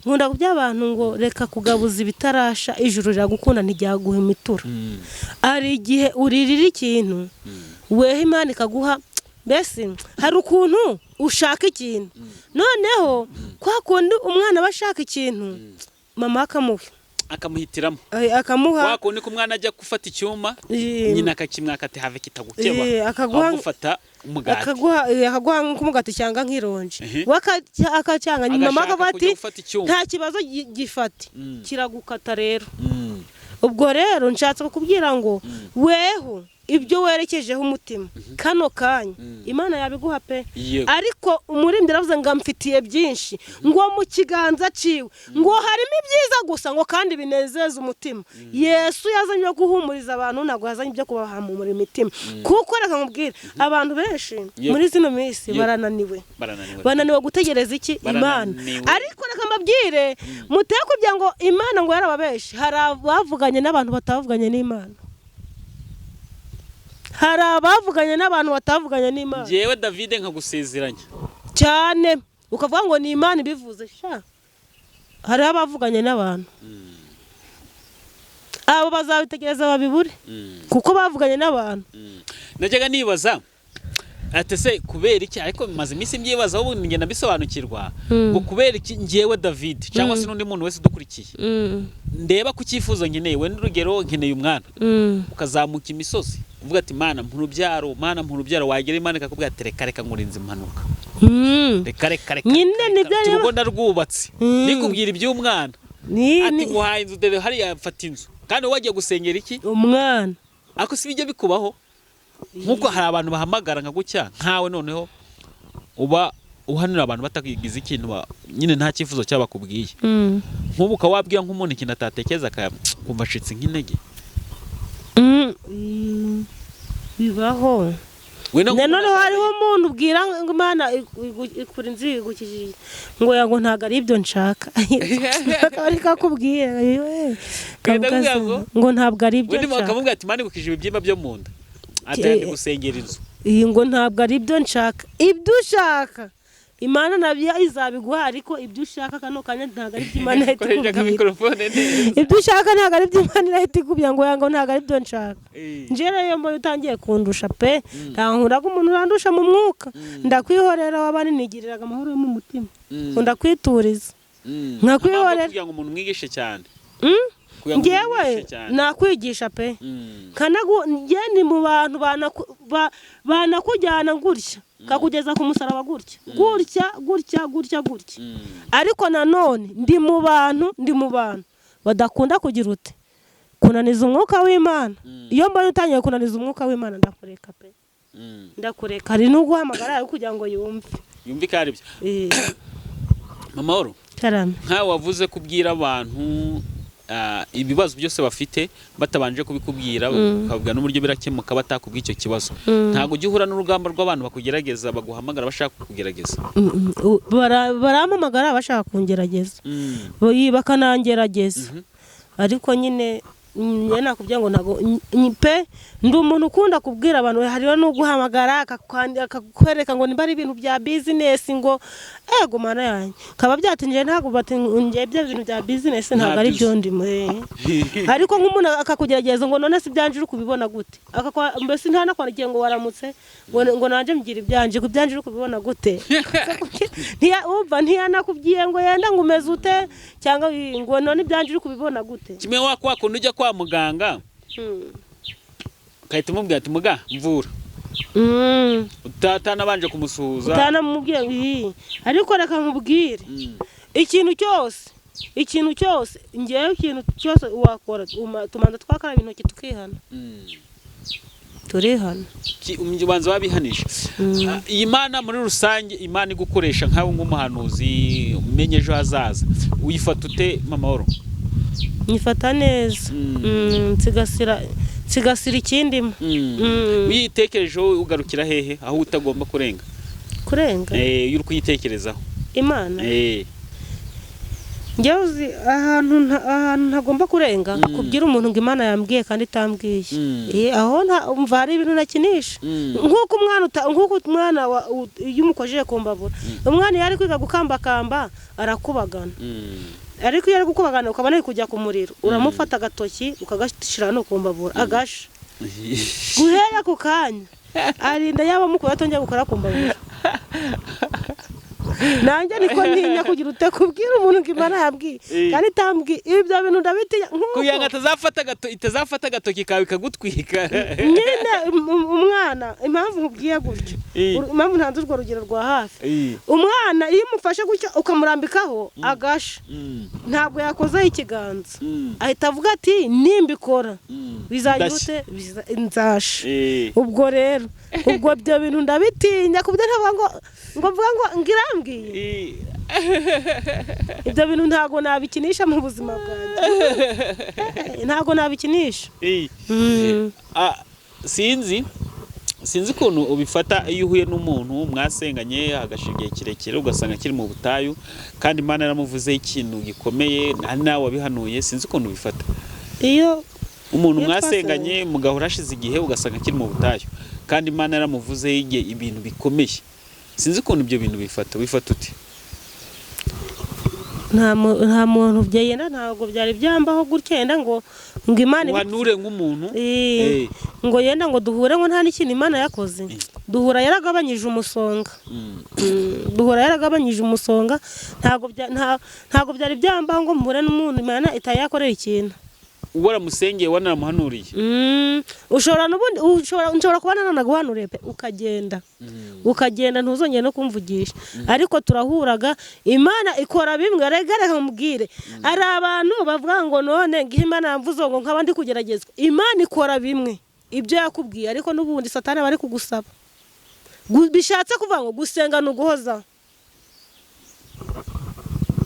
Nkunda kubya abantu ngo reka kugabuza ibitarasha, ijuru riragukunda ntiryaguha imitura. Hari igihe uririra ikintu, weho Imana ikaguha. Mbese hari ukuntu ushaka ikintu, noneho kwa kundi umwana aba ashaka ikintu, mama akamuha, Akamuhitiramo. Akamuha. Wa kundi ko umwana ajya gufata icyuma, nyina akakimwaka ati: "Have kitagukeba." Akaguha- Aho gufata umugati. Akaguha nk'umugati cyangwa nk'ironji, we akacyanga, nyuma mama Agashaka akavuga kujya ati: gufata icyuma. "Nta kibazo, gifate kiragukata." Rero ubwo rero nshatse kukubwira ngo weho ibyo werekejeho umutima kano kanya, Imana yabiguha pe. Ariko umuririmbyi aravuze ngo amfitiye byinshi, ngo mu kiganza ciwe ngo harimo ibyiza gusa, ngo kandi binezeza umutima. Yesu yazanye ibyo guhumuriza abantu, ntabwo yazanye ibyo kubahamumura imitima. Kuko reka nkubwire, abantu benshi muri zino minsi barananiwe. Barananiwe. Bananiwe gutegereza iki? Imana. Barananiwe. Ariko reka mbabwire, muteye kugira ngo Imana ngo yarababeshe. Hari abavuganye n'abantu batavuganye n'Imana, hari abavuganye n'abantu batavuganye n'Imana. Njyewe David nkagusezeranya. Cyane, ukavuga ngo ni Imana ibivuze sha. Hariho abavuganye n'abantu, abo bazabitegereza babibure, kuko bavuganye n'abantu. Najyaga nibaza ati: "Se kubera iki?" Ariko maze iminsi mbyibazaho, ubu ngenda mbisobanukirwa, ngo kubera iki njyewe David cyangwa se n'undi muntu wese udukurikiye ndeba ku cyifuzo nkeneye, wenda urugero nkeneye umwana, ukazamuka imisozi. Uvuga ati Mana mpa urubyaro, Mana mpa urubyaro, wagera Imana ikakubwira ati reka reka nkurinze impanuka. Reka reka reka. Nyine reka, nibyo reka. rero. Urugo ndarwubatse. Nikubwira iby'umwana. Ati nguhaye inzu dore hariya mfata inzu. Kandi wowe wagiye gusengera iki? Umwana. Ariko si bijya bikubaho? Nk'uko hari abantu bahamagara nka gutya nkawe, noneho uba uhanura abantu batakigize ikintu nyine nta cyifuzo cyabo bakubwiye. Nk'ubu ukaba wabwira nk'umuntu ikintu atatekereza akumva acitse nk'intege. Bibaho. We no Noneho hariho umuntu ubwira ngo Imana ikura inzu igukijije, ngo yago ntabwo ari ibyo nshaka, akaba ari kakubwira yewe, Kagenda kavuga kugira ngo? Ngo ntabwo ari ibyo Undi nshaka. bakamubwira ati Imana igukije ibibyimba byo mu nda, ati ndi gusengera inzu. Iyi ngo ntabwo ari ibyo nshaka. Ibyo ushaka Imana nabyo izabiguha, ariko ibyo ushaka kano kanya ntabwo ari ibyo Imana ihita Koresha nka ikubwira. mikorofone neza. Ibyo ushaka ntabwo ari ibyo Imana irahita ikubwira, ngo yango ntabwo ari ibyo nshaka. Njye rero iyo mbonye utangiye kundusha pe, ntankuraga umuntu urandusha mu mwuka, ndakwihorera, wabana nigiriraga amahoro yo mu mutima, nkunda kwituriza. Nkakwihorera. Kugira ngo umuntu umwigishe cyane. Mm? Kugira ngo umuntu Ngewe umwigishe cyane. nakwigisha pe. Njye ni mu bantu banakujyana gutya, kakugeza ku musaraba gutya gutya gutya gutya gutya. Ariko nanone ndi mu bantu badakunda kugira ute kunaniza umwuka w'Imana. Iyo mbonye utangiye kunaniza umwuka w'Imana, ndakureka pe. Ndakureka. Hari n'uguhamagara ariko kugira ngo yumve. Yumve ko ari byo. Mama Mahoro, Karame. nkawe wavuze kubwira abantu ibibazo byose bafite batabanje kubikubwira, ukabwira n'uburyo birakemuka batakubwiye icyo kibazo, ntabwo ujya uhura n'urugamba rw'abantu bakugerageza, baguhamagara bashaka kukugerageza? Barampamagara bashaka kungerageza. Bakanangerageza, ariko nyine njye nakubwira ngo ntabwo pe, ndi umuntu ukunda kubwira abantu. Hariho n'uguhamagara akakwereka ngo nimba ari ibintu bya business, ngo ego Mana yanjye, kaba byatinjiye, ntabwo bati njye ibyo bintu bya business ntabwo ari Ntabyo byo ndimo. Ariko nk'umuntu akakugerageza ngo none se ibyanje uri kubibona gute? Mbese ntanakwandikiye ngo waramutse, ngo nanje mbwira ibyanje, ngo ibyanje uri kubibona gute? Wumva ntiyanakubwiye ngo yenda ngo umeze ute, cyangwa ngo none ibyanje uri kubibona gute? Kimwe wa kwa kundi ujya kwa muganga ugahita umubwira ati muga mvura, utanabanje kumusuhuza. Utanamubwiye ngo iyi. Ariko reka nkubwire, ikintu cyose ngewe, ikintu cyose wakora, tumanza twakaraba intoki tukihana. Turihana. Ubanza wabihanisha. Iyi Mana muri rusange, Imana igukoresha nkawe nk'umuhanuzi umenye ejo hazaza, uyifata ute, Mama Mahoro? Nyifata neza. Nsigasira ikindimo. Uyitekerejeho ugarukira hehe, aho utagomba kurenga? Kurenga? Iyo uri kuyitekerezaho. Imana? Njyewe uzi ahantu ahantu ntagomba kurenga? Kubwira umuntu ngo Imana yambwiye kandi itambwiye. Aho umva hari ibintu nakinisha. Nk'uko umwana iyo umukojeje ku mbabura, umwana iyo ari kwiga gukambakamba arakubagana. Ariko iyo ari gukubagana ukabona ari kujya ku muriro, uramufata agatoki ukagashyira no ku mbabura, agasha. Guhera ku kanya arinda yaba mukuru atongera gukora ku mbabura. Nanjye niko ntinya kugira ute kubwira umuntu ngo Imana yambwiye kandi itambwiye. Ibyo bintu ndabitinya nk'uko Kugira ngo itazafata agatoki kawe ikagutwika. Nyine umwana, impamvu nkubwiye gutyo, impamvu ntanze urwo rugero rwa hafi, umwana iyo umufashe gutya ukamurambikaho agasha, ntabwo yakozeho ikiganza, ahita avuga ati nimbikora bizagira Ndashya. ute? Nzasha. Ubwo rero ubwo ibyo bintu ndabitinya ku buryo ntavuga ngo mvuga ngo ngirambwiye. Ibyo bintu ntabwo nabikinisha mu buzima bwanjye. Ntabwo nabikinisha. Sinzi ukuntu ubifata iyo uhuye n'umuntu mwasenganye hagashira igihe kirekire, ugasanga akiri mu butayu kandi Imana yaramuvuzeho ikintu gikomeye, ari nawe wabihanuye. Sinzi ukuntu ubifata. Iyo Umuntu Iyo mwasenganye mugahora hashize igihe, ugasanga akiri mu butayu kandi Imana yaramuvuzeho igihe ibintu bikomeye, sinzi ukuntu ibyo bintu bifata, wifata ute? Nta muntu byenda, ntabwo byari byambaho gutya yenda ngo Imana Uhanure nk'umuntu. Ngo yenda ngo duhure ngo nta n'ikintu Imana yakoze. Duhura yaragabanyije umusonga. Duhura yaragabanyije umusonga. Ntabwo byari byambaho ngo mpure n'umuntu Imana itayakorera ikintu. Waramusengeye, wanaramuhanuriye. Ushobora n'ubundi ushobora kuba nanaguhanuriye pe, ukagenda ukagenda, ntuzongere no kumvugisha, ariko turahuraga. Imana ikora bimwe. Rega reka mubwire, hari abantu bavuga ngo none ngihe Imana yamvuze ngo nkaba ndi kugeragezwa. Imana ikora bimwe ibyo yakubwiye, ariko n'ubundi Satani aba ari kugusaba. Bishatse kuvuga ngo gusenga ni uguhozaho,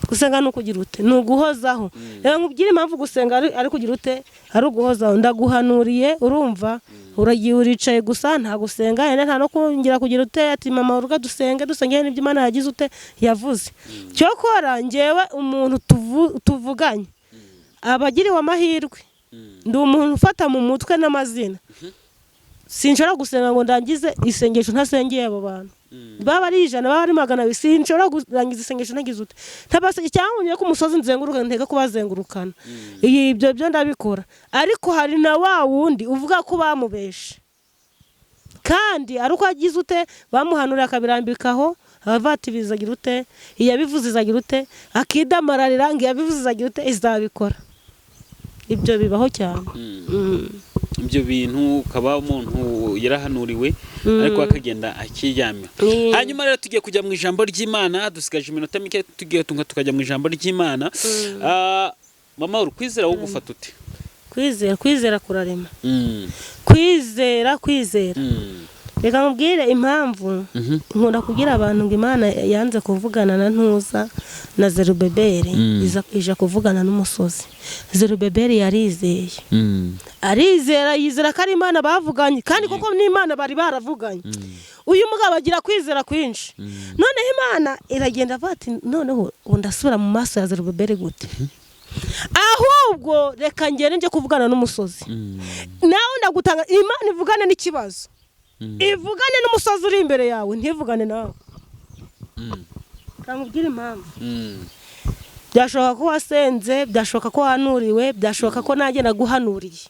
gusenga ni ukugira ute? Ni uguhozaho. Reka nkubwire impamvu gusenga ari kugira ute? Ari uguhozaho. Ndaguhanuriye, urumva uragiye uricaye gusa, nta gusenga, yenda nta no kongera kugira ute, ati mama uruga dusenge, dusenge n'ibyo Imana yagize ute? Yavuze. Cyokora njyewe umuntu tuvuganye aba agiriwe amahirwe. Ndi umuntu ufata mu mutwe n'amazina. Sinshobora gusenga ngo ndangize isengesho ntasengeye abo bantu, baba ari 100, baba ari 200. Sinshobora kurangiza isengesho ntagize ute? Ntabase, cyangwa njye ku musozi nzenguruka, ntega kubazengurukana. Ibyo byo ndabikora. Ariko hari na wa wundi uvuga ko bamubeshe, kandi ari uko agize ute? Bamuhanuriye akabirambikaho, abavuga ati bizagira ute? Iyabivuze izagira ute? Akidamararira ngo iyabivuze izagira ute? Izabikora. Ibyo bibaho cyane. Ibyo bintu ukaba umuntu yarahanuriwe, ariko akagenda akiryamira. Hanyuma rero tugiye kujya mu ijambo ry'Imana, dusigaje iminota mike, tugiye tunga tukajya mu ijambo ry'Imana. Mama, uri kwizera wo gufata ute? Kwizera, kwizera kurarema. Kwizera, kwizera. Reka nkubwire impamvu nkunda kubwira abantu ngo Imana yanze kuvugana na ntuza na Zerubeberi, ija kuvugana n'umusozi. Zerubeberi yarizeye, arizera, yizera ko ari Imana bavuganye, kandi koko n'Imana bari baravuganye. Uyu mugabo agira kwizera kwinshi. Noneho Imana iragenda avuga ati noneho ubu ndasubira mu maso ya Zerubeberi gute? Ahubwo reka ngende njye kuvugana n'umusozi. Nawe ndagutanga, Imana ivugane n'ikibazo, ivugane n'umusozi uri imbere yawe, ntivugane nawe. Kamubwire impamvu. Byashoboka ko wasenze, byashoboka ko wahanuriwe, byashoboka ko nanjye naguhanuriye,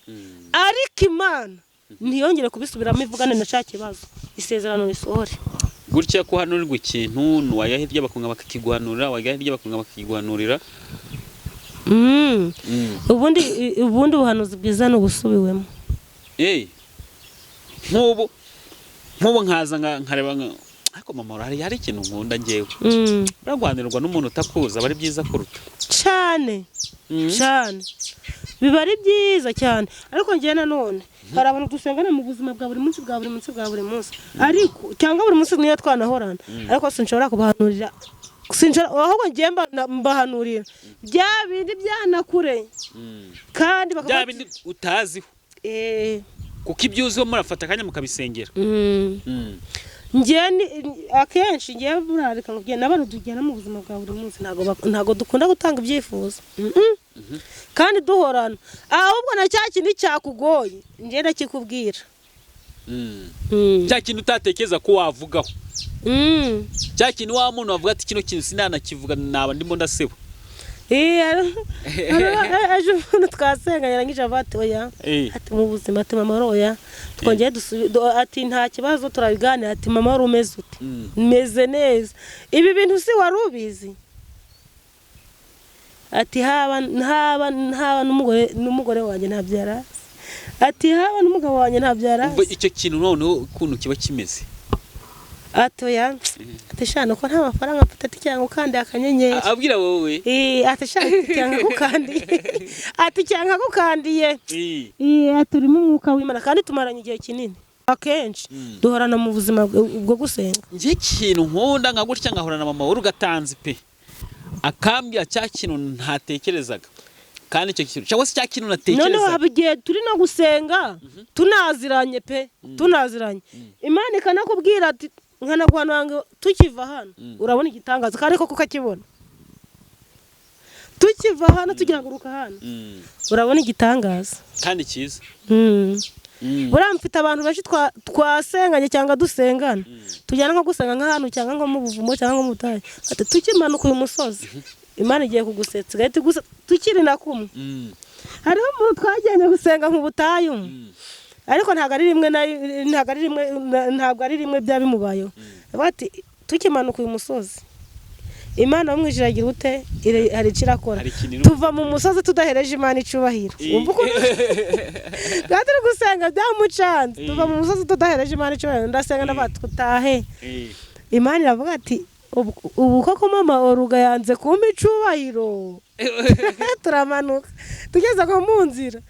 ariko Imana ntiyongere kubisubiramo, ivugane na cya kibazo, isezerano risohore. Gutya ko hanurirwa ikintu, wajya hirya bakunga bakakiguhanurira, wajya hirya bakunga bakakiguhanurira. Ubundi ubuhanuzi bwiza ni ubusubiwemo. Nk'ubu nkaza nkareba ariko mama, hari ikintu nkunda njyewe. Uragwanirwa n'umuntu utakuzi aba ari byiza kuruta. Cyane cyane, biba ari byiza cyane. Ariko njyewe nanone hari abantu dusengana mu buzima bwa buri munsi, bwa buri munsi, bwa buri munsi, ariko cyangwa buri munsi niyo twanahorana, ariko sinshobora kubahanurira, sinshobora. Ahubwo njyewe mbahanurira bya bindi byanakure, kandi bya bakavuga bindi utaziho, kuko ibyo uziho murafata akanya mukabisengera. Njyewe akenshi njyewe burareka ngo njyewe n'abantu tugenda mu buzima bwa buri munsi ntabwo dukunda gutanga ibyifuzo. Kandi duhorana. Ahubwo na cya kindi cyakugoye njyewe ndakikubwira. Cya kintu utatekereza ko wavugaho, cya kintu wa muntu wavuga ati kino kintu sinanakivuga, naba ndimo ndaseba. Ejo umuntu twasenga yarangije avuga ati oya, ati mu buzima, ati mama oya, twongeye ati nta kibazo turabiganira, ati mama wari umeze ute? Meze neza. Ibi bintu si wari ubizi? Ati haba haba haba n'umugore wanjye ntabyo yari azi, ati haba n'umugabo wanjye ntabyo yari Umva azi. icyo kintu noneho ukuntu kiba kimeze. Ati oya, ati shana ko nta mafaranga mfite, ati cyangwa ukandiye akanyenyeri. Abwira wowe. Ati shana, ati cyangwa gukandiye, ati cyangwa gukandiye. Ati urimo umwuka w'Imana, kandi tumaranye igihe kinini, akenshi duhorana mu buzima bwo gusenga. Njye ikintu nkunda nka gutya nkahorana na mama w'urugatanzi pe, akambwira cya kintu ntatekerezaga, kandi icyo kintu cyangwa se cya kintu Noneho natekerezaga. haba igihe turi no gusenga tunaziranye pe, tunaziranye, Imana ikanakubwira ati nkanaguhanura ngo tukiva hano urabona igitangaza, kandi koko ukakibona. Tukiva hano tugihaguruka hano urabona igitangaza. Kandi cyiza. Buriya mfite abantu benshi twasenganye cyangwa dusengana, tujyana nko gusenga nk'ahantu cyangwa nko mu buvumo cyangwa nko mu butayu, ati tukimanuka uyu musozi Imana igiye kugusetsa, igahita tukiri na kumwe. Hariho umuntu twajyanye gusenga mu butayu, ariko ntabwo ari rimwe ntabwo ari rimwe, ntabwo ari rimwe byaba bimubayeho. Bati tukimanuka uyu musozi Imana yo mu ijuru iragira ute? Hari icyo irakora. Hari ikintu Tuva mu musozi tudahereje Imana icubahiro. Wumva ukuntu twari turi gusenga byamucanze. Tuva mu musozi tudahereje Imana icubahiro. Ndasenga, ndavuga ati, "Tutahe." Imana iravuga ati, "Ubu koko mama Oruga yanze kumpa icubahiro?" Turamanuka, tugeze nko mu nzira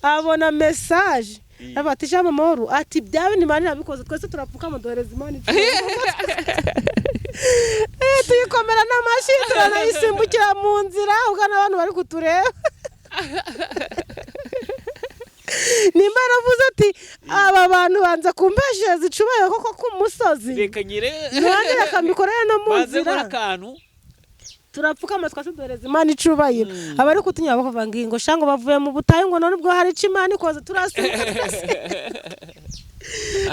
abona message, avuga ati, "Sha mama Oru," ati, "bya bindi Imana irabikoze." Twese turapfukama, duhereza Imana icubahiro. Tuyikomera n'amashyi, turanayisimbukira mu nzira, ubwo n'abantu bari kutureba. Nimba yaravuze ati, "Aba bantu banza kumpeshereza icubahiro koko ku musozi," Reka nyire nanjye reka mbikorere no mu baze nzira. nkora akantu. Turapfukama twase, duhereza Imana icubahiro. Abari kutunyura bakavuga ngo sha, ngo bavuye mu butayu, ngo none ubwo hari icyo Imana ikoze. Turasimbuka, turasimbuka.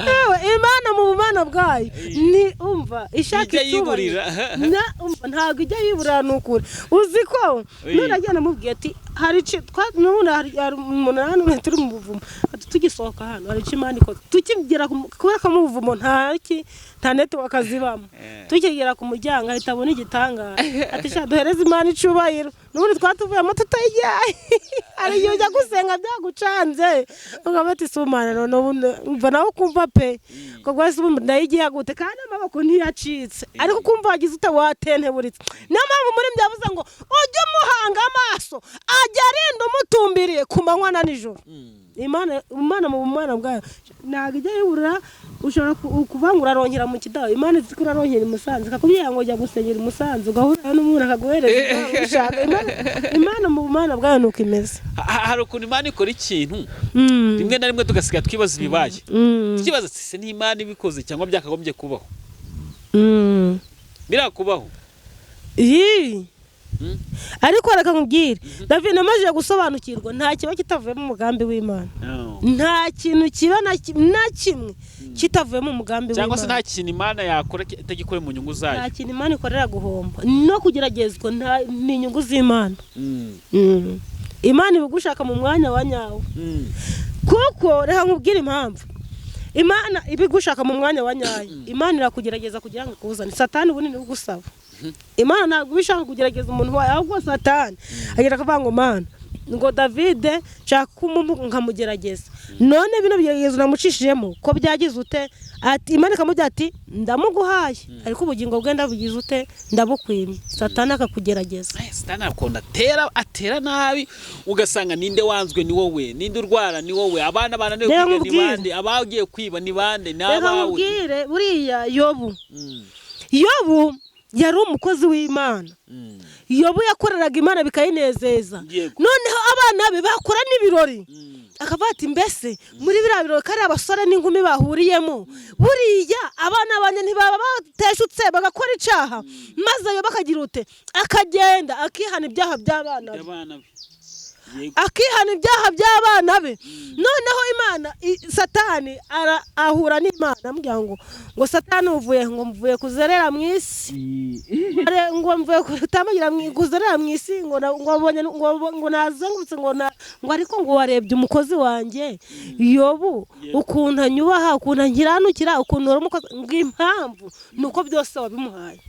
Yewe, Imana mu bumana bwayo ni umva ishaka Ijya icubahiro. yiburira. Umva, ntabwo ijya yiburira, ni ukuri. Uzi ko none agiye namubwiye ati hari icyo n'ubundi hari umuntu hano turi mu buvumo, ati tugisohoka hano hari icyo Imana ikoze. Tukigera kubera ko mu buvumo nta network zibamo, tukigera ku muryango ahita abona igitangaza, ati, "Sha, duhereze Imana icubahiro, n'ubundi twatuvuyemo tutayijyaye." Hari igihe ujya gusenga byagucanze, ukaba ati, "Si umwana none ubu umva nawe ukumva pe ko rwose ubu ndayigiye gute?" Kandi amaboko ntiyacitse, ariko ukumva wagize ute, watenteburitse. Niyo mpamvu muri byavuze ngo ujye umuhanga amaso, ajya arinda umutumbiriye ku manywa na nijoro. Imana mu bumana bwayo ntabwo ijya yiburira. Ushobora kuvuga ngo uraronkera mu Kidaho, Imana izi ko uraronkera i Musanze, ikakubwira ngo jya gusengera i Musanze, ugahura n'umuntu akaguhereza ibyo ushaka. Imana mu bumana bwayo ni uko imeze. Hari ukuntu Imana ikora ikintu rimwe na rimwe tugasiga twibaza ibibaye, tukibaza ati, "Se n'Imana ibikoze cyangwa byakagombye kubaho?" Birakubaho? Ii. Ariko reka nkubwire David, namaze gusobanukirwa, nta kiba kitavuyemo umugambi w'Imana. Nta kintu kiba na kimwe kitavuyemo umugambi Cyangwa se w'Imana. nta kintu Imana yakora itagikore mu nyungu Nta zayo. kintu Imana ikorera guhomba no kugeragezwa, ni inyungu z'Imana. Imana iba igushaka mu mwanya wa nyawo. Kuko reka nkubwire impamvu Imana iba igushaka mu mwanya wa nyayo. Imana irakugerageza kugira ngo ikuzane. Satani ubundi niwe ugusaba. Imana ntabwo iba ishaka kugerageza umuntu wayo, ahubwo Satani agera akavuga ngo, "Mana," ngo, "Davide nshaka kumumuha nkamugerageza, none bino bigeragezo namucishijemo ko byagize ute?" Ati Imana ikamubwira ati, "Ndamuguhaye, ariko ubugingo bwe ndabugize ute? Ndabukwimye." Satani akakugerageza. Satani akunda atera nabi, ugasanga ninde wanzwe? Ni wowe. Ninde urwara? Ni wowe. Abana bananiwe Reka kwiga ni nkubwire. bande? Abagiye kwiba ni bande? Ni Reka abawe. nkubwire, buriya Yobu yari umukozi w'Imana. Yobu yakoreraga Imana bikayinezeza. Noneho abana be bakora n'ibirori, akavuga ati, "Mbese muri biriya birori kari abasore n'inkumi bahuriyemo, buriya abana banjye ntibaba bateshutse bagakora icyaha?" Maze Yobu akagira ute? Akagenda akihana ibyaha by'abana be. Abana be. Yego. Akihana ibyaha by'abana be. Noneho Imana Satani ahura n'Imana, amubwira ngo, "Satani, uvuye?" Ngo, "Mvuye kuzerera mu isi." Ngo, "Mvuye kutambagira kuzerera mu isi," ngo ngo abonye ngo nazengurutse, ngo ariko ngo warebye umukozi wanjye Yobu, ukuntu anyubaha, ukuntu ankiranukira, ukuntu uri umukozi, ngo impamvu ni uko byose wabimuhaye.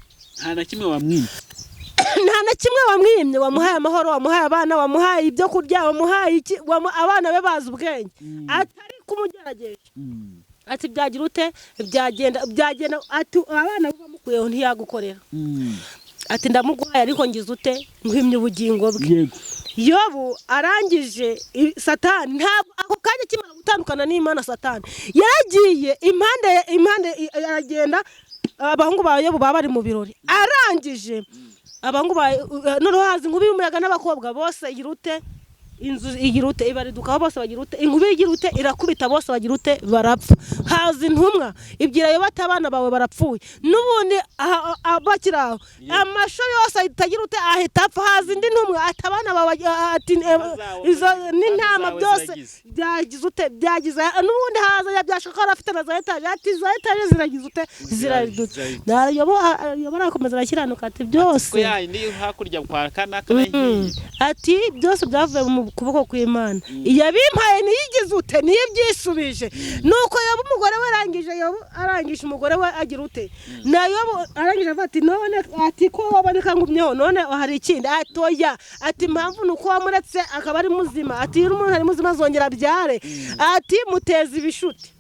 Nta na kimwe wamwimye. Nta na kimwe wamwimye. Wamuhaye amahoro, wamuhaye abana, wamuhaye ibyo kurya, wamuhaye iki, abana be bazi ubwenge, atari kumugerageje. Ati byagira ute? Byagenda. Ati abana be bamukuyeho ntiyagukorera. Ati ndamuguhaye, ariko ngize ute? Nkwimye ubugingo bwe. Yobu arangije, Satani ntabwo ako kanya akimara gutandukana n'Imana, Satani yaragiye impande impande, aragenda. Abahungu ba Yobu baba bari mu birori, arangije abahungu ba noneho haza inkubi y'umuyaga n'abakobwa bose, igira ute? Inzu igira ute? Ibaridukaho bose, bagira ute? Inkubi igira ute? Irakubita bose, bagira ute? Barapfa. Haza intumwa ibwira Yobu ati abana bawe barapfuye. N'ubundi bakiri aho, amasho yose ahita agira ute? Ahita apfa. Haza indi ntumwa ati abana bawe, ati izo n'intama zawe byose ziragize. Byagize ute? Byagize. N'ubundi haza byashoboka ko afite na za etaje, ati za etaje ziragize ute? Ziraridutse. Yobu arakomeza arakiranuka, ati byose Ko yayindi hakurya kwa kanaka nayo. Ati byose byavuye mu kuboko kw'Imana, iyabimpaye niyigize ute? Niyo ibyisubije. Nuko Yobu umugore Umugore we arangije, Yobu arangije, umugore we agira ute na Yobu arangije avuga ati none, ati ko waboneka ngumyeho, none hari ikindi? Ati oya, ati impamvu ni uko wamuretse akaba ari muzima, ati iyo umuntu ari muzima azongera abyare, ati muteza ibishuti,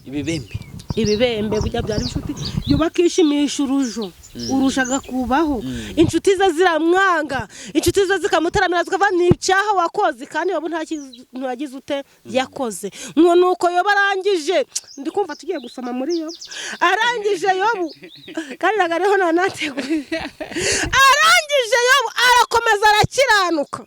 ibibembe, ibibembe kujya byara ibishuti. Yobu akishimisha urujo, urushaga kubaho, inshuti ze ziramwanga, inshuti ze zikamutaramira, zikava ni icyaha wakoze, kandi Yobu nta kintu yagize ute yakoze. Ngo nuko Yobu arangije, ndi kumva tugiye gusoma muri Yobu, arangije Yobu kandi ntabwo ariho nanateguye, arangije Yobu arakomeza arakiranuka,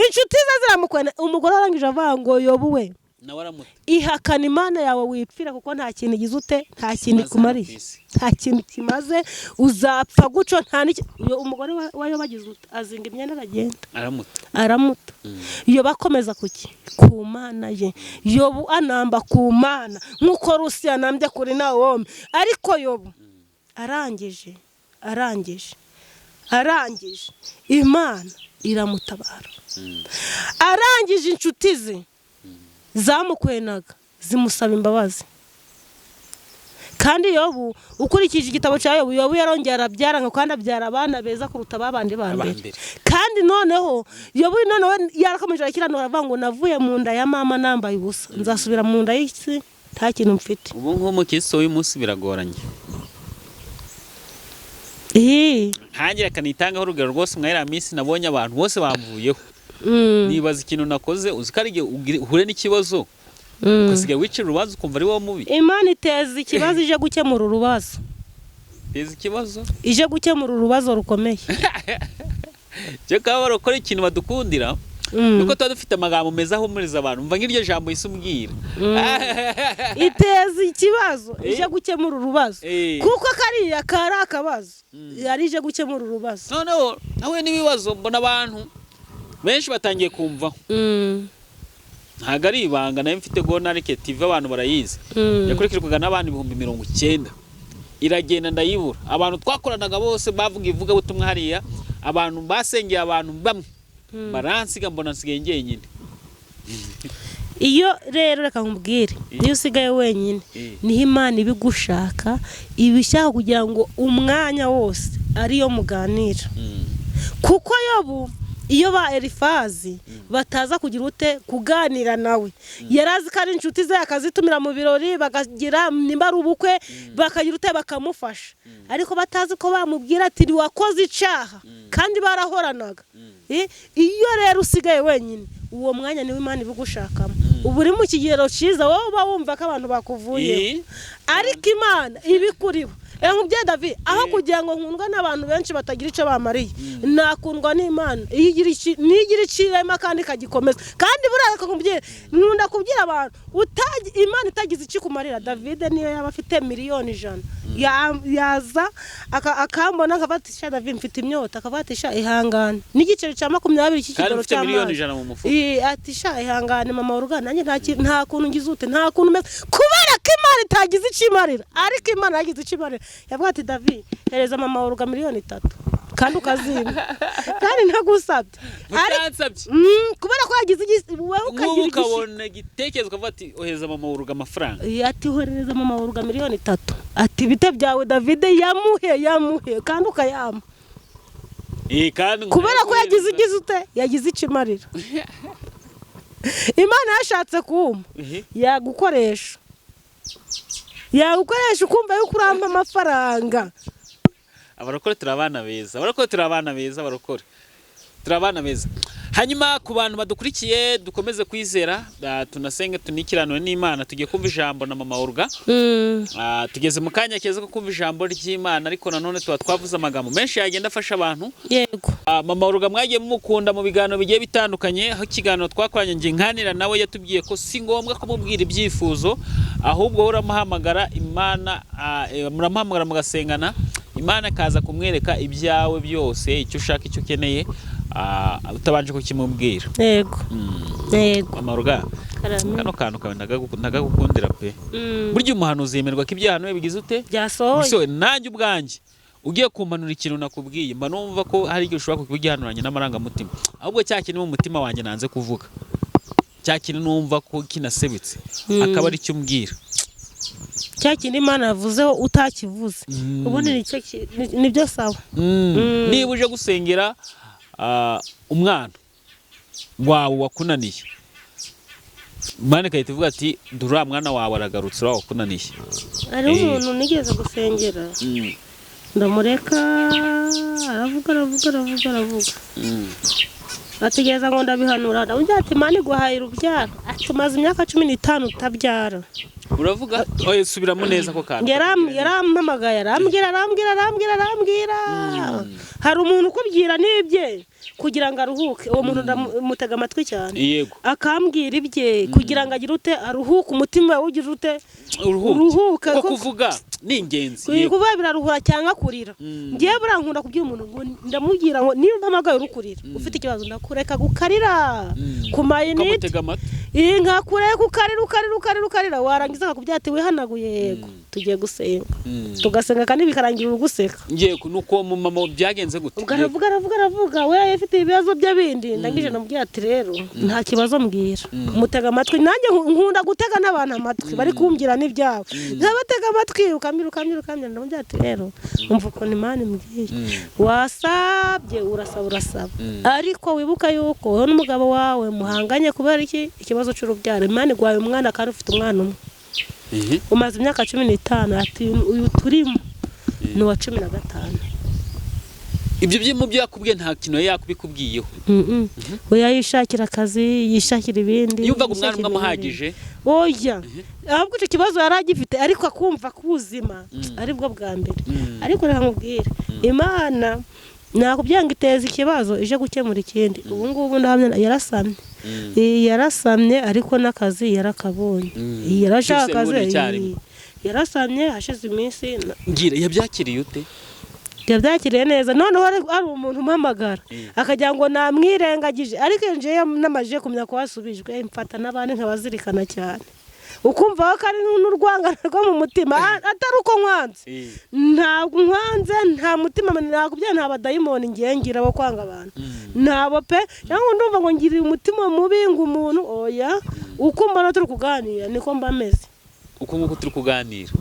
inshuti ze ziramukwena. Umugore arangije avuga ngo Yobu we, nawe aramuta, ihakana Imana yawe wipfira, kuko nta kintu igize ute, nta kintu Kimaze ikumariye, hano ku isi. nta kintu kimaze, uzapfa guco, nta n'iki. Uyo umugore wa Yobu agize ute, azinga imyenda aragenda, aramuta. Aramuta. Yobu akomeza kuki? Ku Mana ye. Yobu anamba ku Mana nk'uko Rusi yanambye kuri Nawomi. Ariko Yobu arangije Imana iramutabara, arangije inshuti ze zamukwenaga zimusaba imbabazi. Kandi Yobu, ukurikije igitabo cya Yobu, Yobu yarongera arabyara ngo kandi abyara abana beza kuruta babandi ba mbere. Abambere. Kandi noneho Yobu noneho yarakomeje arakiranura, aravuga ngo navuye mu nda ya mama nambaye ubusa, nzasubira mu nda y'isi nta kintu mfite. Ubu nk'umukristo w'uyu munsi biragoranye. Ih, nkange reka nitangaho urugero rwose, mwahera minsi nabonye abantu bose bamvuyeho, nibaza ikintu nakoze. Uzi ko ari igihe uhure n'ikibazo, ugasigaye wicira urubanza, ukumva ari wowe mubi. Imana iteza ikibazo ije gukemura urubazo. Teza ikibazo Ije gukemura urubazo rukomeye. Cyo kaba barakora ikintu badukundira, nuko tuba dufite amagambo meza ahumuriza abantu. Mva nk'iryo jambo yise umbwira. Iteza ikibazo ije gukemura urubazo, kuko kariya kari akabazo, yari ije gukemura urubazo. Noneho nahuye n'ibibazo, mbona abantu benshi batangiye kumvaho. Ntabwo ari ibanga, nayo mfite Gonarike TV, abantu barayizi, yakurikirwaga n'abantu 90,000, iragenda ndayibura. Abantu twakoranaga bose bavuga ivugabutumwa hariya, abantu basengeye, abantu bamwe baransiga, mbona nsigaye njyenyine. Iyo rero reka nkubwire, iyo usigaye wenyine, niho Imana ibigushaka, ibishaka kugira ngo umwanya wose ariyo muganira. Kuko Yobu iyo ba Elifazi bataza kugira ute kuganira nawe, yari azi ko ari inshuti ze, akazitumira mu birori, bakagira nimba ari ubukwe, bakagira ute, bakamufasha, ariko batazi ko bamubwira ati wakoze icyaha, kandi barahoranaga. Iyo rero usigaye wenyine, uwo mwanya niwo Imana ibigushakamo. Uba uri mu kigero cyiza, wowe uba wumva ko abantu bakuvuyeho, ariko Imana ibikuriho. Nkubwiye David, aho kugira ngo nkundwe n'abantu benshi batagira icyo bamariye, nakundwa n'Imana iyo igira niyo igira icirema kandi ikagikomeza. Kandi buriya reka nkubwire, nkunda kubwira abantu, Imana itagize icyo ikumarira, David niyo yaba afite 100,000,000, yaza akambona akavuga ati sha David mfite imyota, akavuga ati sha ihangane n'igiceri cya 20 Kandi cy'ikigero ufite miliyoni cy'amazi. 100 mu mufuka. Ati sha ihangane mama w'urugo, nanjye nta kuntu ngize ute, nta kuntu meze, kubera ko Imana itagize icyo imarira. Ariko Imana yagize icyo imarira, yavuga ati David hereza mama w'urugo 3,000,000 kandi ukazimba kandi ntagusabye. Utansabye. Kubera ko yagize wowe Nk'ubu ukagira igishika. ukabona igitekerezo ukavuga ati ohereza mama w'urugo amafaranga. Ati oherereza mama w'urugo 3,000,000, ati bite byawe David, yamuhe kandi ukayampa. Kandi Kubera ko yagize igize ute, yagize icyo imarira. Imana yashatse kumpa, yagukoresha ukumva yuko urampa amafaranga. Abarokore turi abana beza, abarokore turi abana beza, abarokore turi abana beza. Hanyuma ku bantu badukurikiye, dukomeze kwizera, tunasenge, tunikiranure n'Imana. Tugiye kumva ijambo na mama Olga. Tugeze mu kanya keza ko kumva ijambo ry'Imana, ariko nanone tuba twavuze amagambo menshi yagenda afasha abantu. Mama Olga mwagiye mumukunda mu biganiro bigiye bitandukanye, aho ikiganiro twakoranye nge nkanira nawe yatubwiye ko si ngombwa kumubwira ibyifuzo, ahubwo wowe uramuhamagara Imana, muramuhamagara mugasengana, Imana ikaza kumwereka ibyawe byose, icyo ushaka, icyo ukeneye, utabanje kukimubwira. Yego. Mama Olga, Karame. kano kantu kawe ndagagukundira pe. Burya umuhanuzi yemerwa ko ibyaha niwe bigize ute? Byasohoye. So, nanjye ubwanjye ugiye kumpanura ikintu nakubwiye, mba numva ko hari igihe ushobora kugihanuranya n'amarangamutima, ahubwo cya kintu mu mutima wanjye nanze kuvuga, cya kintu numva ko kinasebetse, akaba ari cyo umbwira. Cya kindi Imana yavuzeho utakivuze, ubundi nibyo sawa. Niba uje gusengera umwana wawe wakunaniye, Imana igahita ivuga ati dore uriya mwana wawe aragarutse, uriya wakunaniye. Hariho umuntu nigeze gusengera, ndamureka aravuga, aravuga, aravuga, aravuga, ategereza ngo ndabihanura. Ndamubwira ati Imana iguhaye urubyaro, ati umaze imyaka 15 utabyara. Uravuga, oya, subiramo neza ako kantu. Yarampamagaye, arambwira, arambwira, arambwira, arambwira. Hari umuntu ukubwira n'ibye kugira ngo aruhuke, uwo muntu ndamutega amatwi cyane. Akambwira ibye kugira ngo agire ute? Aruhuke umutima we, ugira ute? Uruhuke. Uruhuke. Kuko kuvuga ni ingenzi, yego. Kuvuga biraruhura cyangwa kurira. Ngewe buriya nkunda kubwira umuntu ngo, ndamubwira ngo niba umpamagaye uri kurira ufite ikibazo, ndakureka gukarira ku mayinite. Ukamutega amatwi. Iyi nkakureka ukarira, ukarira, ukarira, ukarira, warangiza akakubwira ati wihanaguye, yego, tugiye gusenga. Tugasenga kandi bikarangira uri guseka. Yego, nuko uwo mumama byagenze gute? Ubwo aravuga, aravuga, aravuga, we afite ibibazo bye bindi. Ndangije ndamubwira ati rero nta kibazo, mbwira. Mutega amatwi. Nanjye nkunda gutega n'abantu amatwi bari kumbwira n'ibyabo, nkabatega amatwi, ukambwira, ukambwira, ukambwira. Ndamubwira ati rero umva ukuntu Imana imbwiye, wasabye, urasaba, urasaba, ariko wibuka yuko wowe n'umugabo wawe muhanganye kubera iki? Ikibazo cy'urubyaro. Imana iguhaye umwana kandi ufite umwana umwe. Umaze imyaka 15, ati uyu turimo ni uwa 15. Ibyo byo mu byo yakubwiye nta kintu yari yakubikubwiyeho? We yishakira akazi, yishakira ibindi. Yumvaga umwana Yishakira umwe amuhagije? ibindi. Oya, ahubwo icyo kibazo yari agifite, ariko akumva ko ubuzima aribwo bwa mbere. Ariko reka nkubwire, Imana nakubwira ngo iteza ikibazo ije gukemura ikindi. Ubu ngubu ndahamya yarasamye. Yarasamye, ariko n'akazi yarakabonye. Yarashaka Byose akazi. bibona icyarimwe. Yarasamye hashize iminsi. Mbwira, yabyakiriye ute? Yabyakiriye neza. Noneho hari umuntu umpamagara akagira ngo namwirengagije, ariko njyewe namajije kumenya ko wasubijwe, mfata n'abandi nkabazirikana cyane. Ukumva ko ari n'urwangano rwo mu mutima, atari uko nkwanze. Ntabwo nkwanze, nta mutima nakubwiye, nta badayimoni ngiye ngira bo kwanga abantu, ntabo pe. Cyangwa ndumva ngo ngiriye umutima mubi ngo umuntu, oya. Uko mbona turi kuganira niko mba meze. Uko nguko turi kuganira.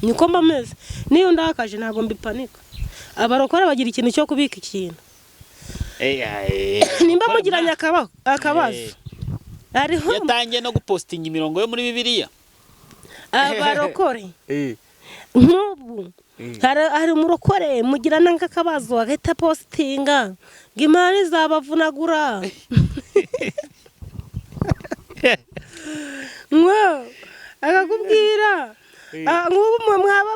Niko mba meze. Niyo ndakaje ntabwo mbipanika. Abarokore bagira ikintu cyo kubika ikintu. Nimba mugiranye akabazo, hariho Yatangiye no gupostinga imirongo yo muri Bibiliya. Abarokore nk'ubu hari umurokore mugirana nk'akabazo agahita postinga ngo Imana izabavunagura, ngo akakubwira. Nk'ubu mwaba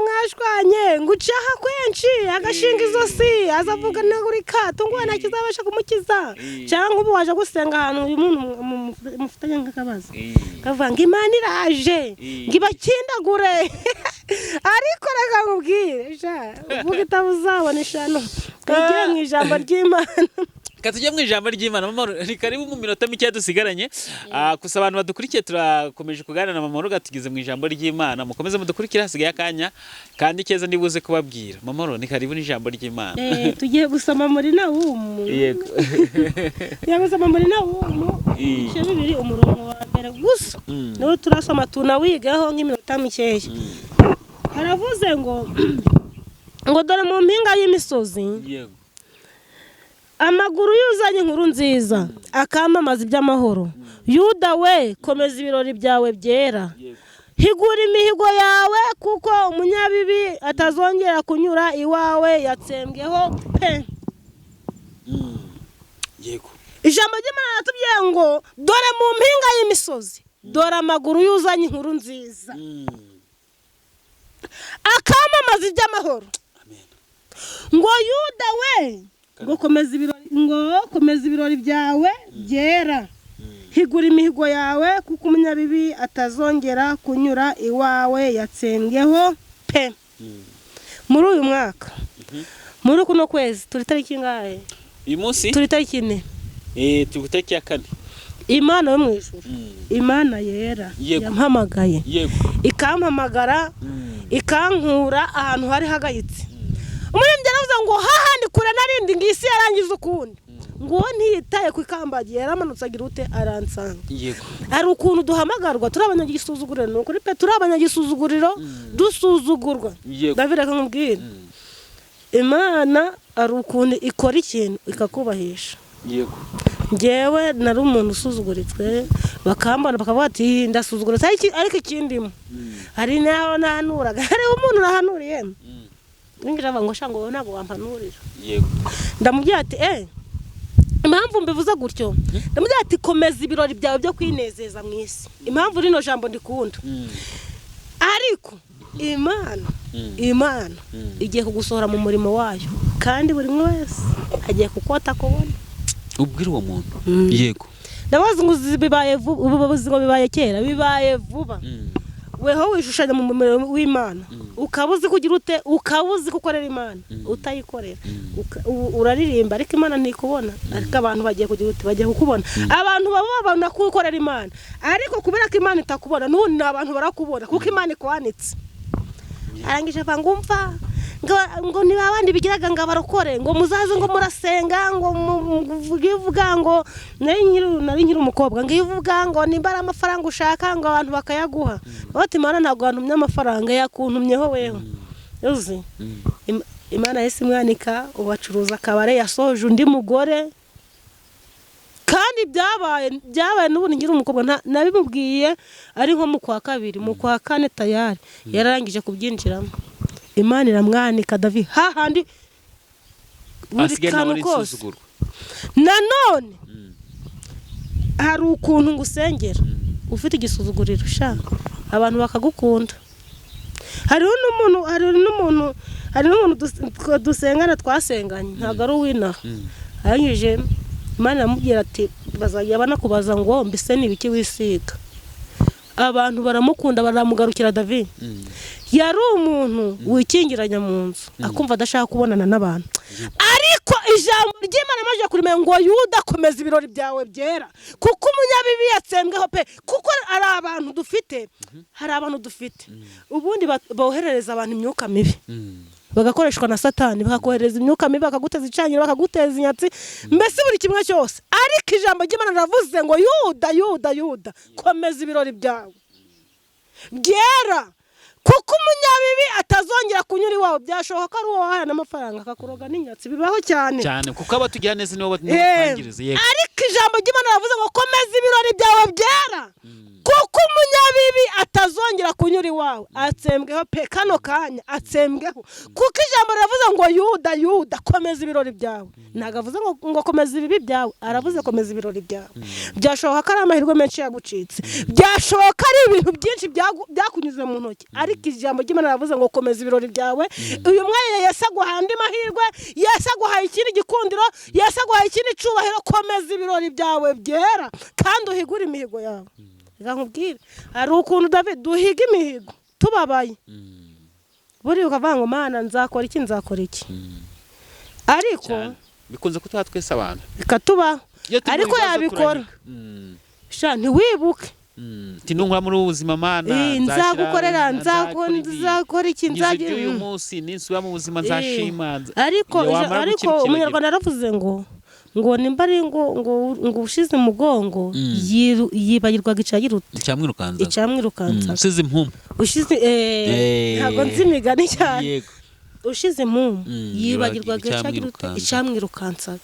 mwashwanye ngo ucaha kwenshi, agashinga izosi, azavuga nagurika tunguwe, nta kizabasha kumukiza. Cyangwa ubu waje gusenga ahantu, uyu muntu mufitanye nk'akabazo, kavuga ngo Imana iraje ngo ibakindagure. Ariko reka nkubwire sha, uvuga itabuzabona ishano. Twigire mu ijambo ry'Imana. Reka tujye mu ijambo ry'Imana. Mama, ni karibu mu minota mike dusigaranye. Gusa abantu badukurikiye, turakomeje kuganira na Mama Ruga, tugeze mu ijambo ry'Imana. Mukomeze mudukurikire, hasigaye akanya kandi keza ndibuze kubabwira. Mama Ruga, ni karibu n'ijambo ry'Imana. Tugiye gusoma muri Nawumu. Yego. Tugiye gusoma muri Nawumu ibice 2, umurongo wa mbere gusa niwo turasoma, tunawigaho nk'iminota mikeya. Haravuze ngo dore mu mpinga y'imisozi amaguru yuzanye inkuru nziza, akamamaza iby'amahoro. Yuda we, komeza ibirori byawe byera, higura imihigo yawe, kuko umunyabibi atazongera kunyura iwawe, yatsembweho pe. Ijambo ry'Imana riratubwiye ngo dore mu mpinga y'imisozi, dore amaguru yuzanye inkuru nziza, akamamaza iby'amahoro. Amen. Ngo Yuda we, ngo komeza ibirori, ngo komeza ibirori byawe byera, higura imihigo yawe, kuko umunyabibi atazongera kunyura iwawe, yatsembweho pe. Muri uyu mwaka, muri kuno kwezi, turi tariki ingahe? Uyu munsi Turi tariki 4. Turi ku itariki ya 4. Imana yo mu ijuru, Imana yera, yampamagaye, ikampamagara, ikankura ahantu hari hagayitse. Umuririmbyi yaravuze ngo hahandi kure narindi, ngo isi yarangiza ukundi. Ngo uwo ntiyitaye ku ikambagiye, yaramanutse agira ute? Aransanga. Yego. Hari ukuntu duhamagarwa turi abanyagisuzuguriro, ni ukuri pe, turi abanyagisuzuguriro, dusuzugurwa. Yego. David, reka nkubwire, Imana hari ukuntu ikora ikintu ikakubahisha. Yego. Njyewe nari umuntu usuzuguritse, bakambona bakavuga ati ndasuzuguritse, ariko ikindimo hari n'aho nahanuraga, hariho umuntu nahanuriye ninjira ngo sha, ngo wowe ntabwo wampanurira. Yego. Ndamubwira ati impamvu mbivuze gutyo, ndamubwira ati komeza ibirori byawe byo kwinezeza mu isi. Impamvu rino jambo ndikunda, ariko Imana igiye kugusohora mu murimo wayo, kandi buri umwe wese agiye kukota kubona. Ubwira uwo muntu. Yego. Ndabaza ngo bibaye vuba, ubu ngo bibaye kera, bibaye vuba. Weho wishushanya mu murimo w'Imana, ukaba uzi kugira ute, ukaba uzi gukorera Imana utayikorera. Uraririmba ariko Imana ntikubona, ariko abantu bagiye kugira ute? Bagiye kukubona. Abantu baba babona ko ukorera Imana, ariko kubera ko Imana itakubona, n'ubundi ni abantu barakubona kuko Imana ikwanitse. Arangije ava ngo umva ngo niba abandi bigiraga ngo abarokore, ngo muzaze, ngo murasenga, ngo ivuga ngo nari nkiri umukobwa, ngo ivuga ngo nimba ari amafaranga ushaka, ngo abantu bakayaguha. Bati Imana ntabwo wantumye amafaranga, yakuntumyeho weho uzi. Imana yahise imwanika, ubacuruza akabare, yasoje undi mugore. Kandi byabaye n'ubundi nkiri umukobwa, nabimubwiye ari nko mu kwa kabiri, mu kwa kane tayari yararangije kubyinjiramo. Imana iramwanika, David, hahandi buri Asigaye nawe kantu ari kose. insuzugurwa. Nanone hari ukuntu ngusengera ufite igisuzuguriro sha, abantu bakagukunda. Hariho n'umuntu dusengana, twasenganye, ntabwo ari uw'inaha. Arangije Imana iramubwira ati bazajya banakubaza ngo mbese ni ibiki wisiga. Abantu baramukunda, baramugarukira. David yari umuntu wikingiranya mu nzu, akumva adashaka kubonana n'abantu, ariko ijambo ry'Imana amaze kurimenya ngo Yuda, komeza ibirori byawe byera, kuko umunyabibi yatsembweho pe. Kuko hari abantu dufite, hari abantu dufite ubundi boherereza abantu imyuka mibi, bagakoreshwa na Satani, bakakohereza imyuka mibi, bakaguteza icaniro, bakaguteza inyatsi, mbese buri kimwe cyose. Ariko ijambo ry'Imana riravuze ngo Yuda, Yuda, Yuda, komeza ibirori byawe byera, kuko umunyabibi atazongera kunyura iwawe. Byashoboka ko ari uwo wahaye n'amafaranga akakuroga n'inyatsi, bibaho cyane. Cyane, kuko abatugira neza nibo batwangiriza. Yego. Ariko ijambo ry'Imana riravuze ngo komeza ibirori byawe byera, kuko umunyabibi atazongera kunyura iwawe. Atsembweho pe, kano kanya atsembweho, kuko ijambo riravuze ngo Yuda, Yuda, komeza ibirori byawe. Ntabwo avuze ngo komeza ibibi byawe, aravuze komeza ibirori byawe. Byashoboka ko ari amahirwe menshi yagucitse, byashoboka ko ari ibintu byinshi byakunyuze mu ntoki, ariko ijambo ry'Imana riravuze ngo komeza ibirori byawe. Uyu mwanya Yesu aguhaye andi mahirwe, Yesu aguhaye ikindi gikundiro, Yesu aguhaye ikindi cyubahiro. Komeza ibirori byawe byera kandi uhigure imihigo yawe. Reka nkubwire, hari ukuntu David duhiga imihigo tubabaye, buriya ukavuga ngo Mana, nzakora iki, nzakora iki, ariko Cyane bikunze kutuba twese abantu bikatubaho. Iyo turi mu Ariko bibazo yabikora. turahiga. Sha, ntiwibuke. Ati nunkura muri ubu buzima, Mana, nzagukorera, nzakora ibi. Nzakora iki, Ngize nzagira iby'uyu munsi, ninsubira mu buzima nzashima. Ariko Iyo wamara ariko gukira ukibagirwa. Umunyarwanda yaravuze ngo nimba ari ngo ushize umugongo yibagirwaga icyagira ute? Icyamwirukanzaga. Icyamwirukansaga. Usize impumu. Ushize ntabwo nzi imigani cyane. Yego. Ushize impumu yibagirwaga icyagira ute? Icyamwirukansa. Icyamwirukansaga.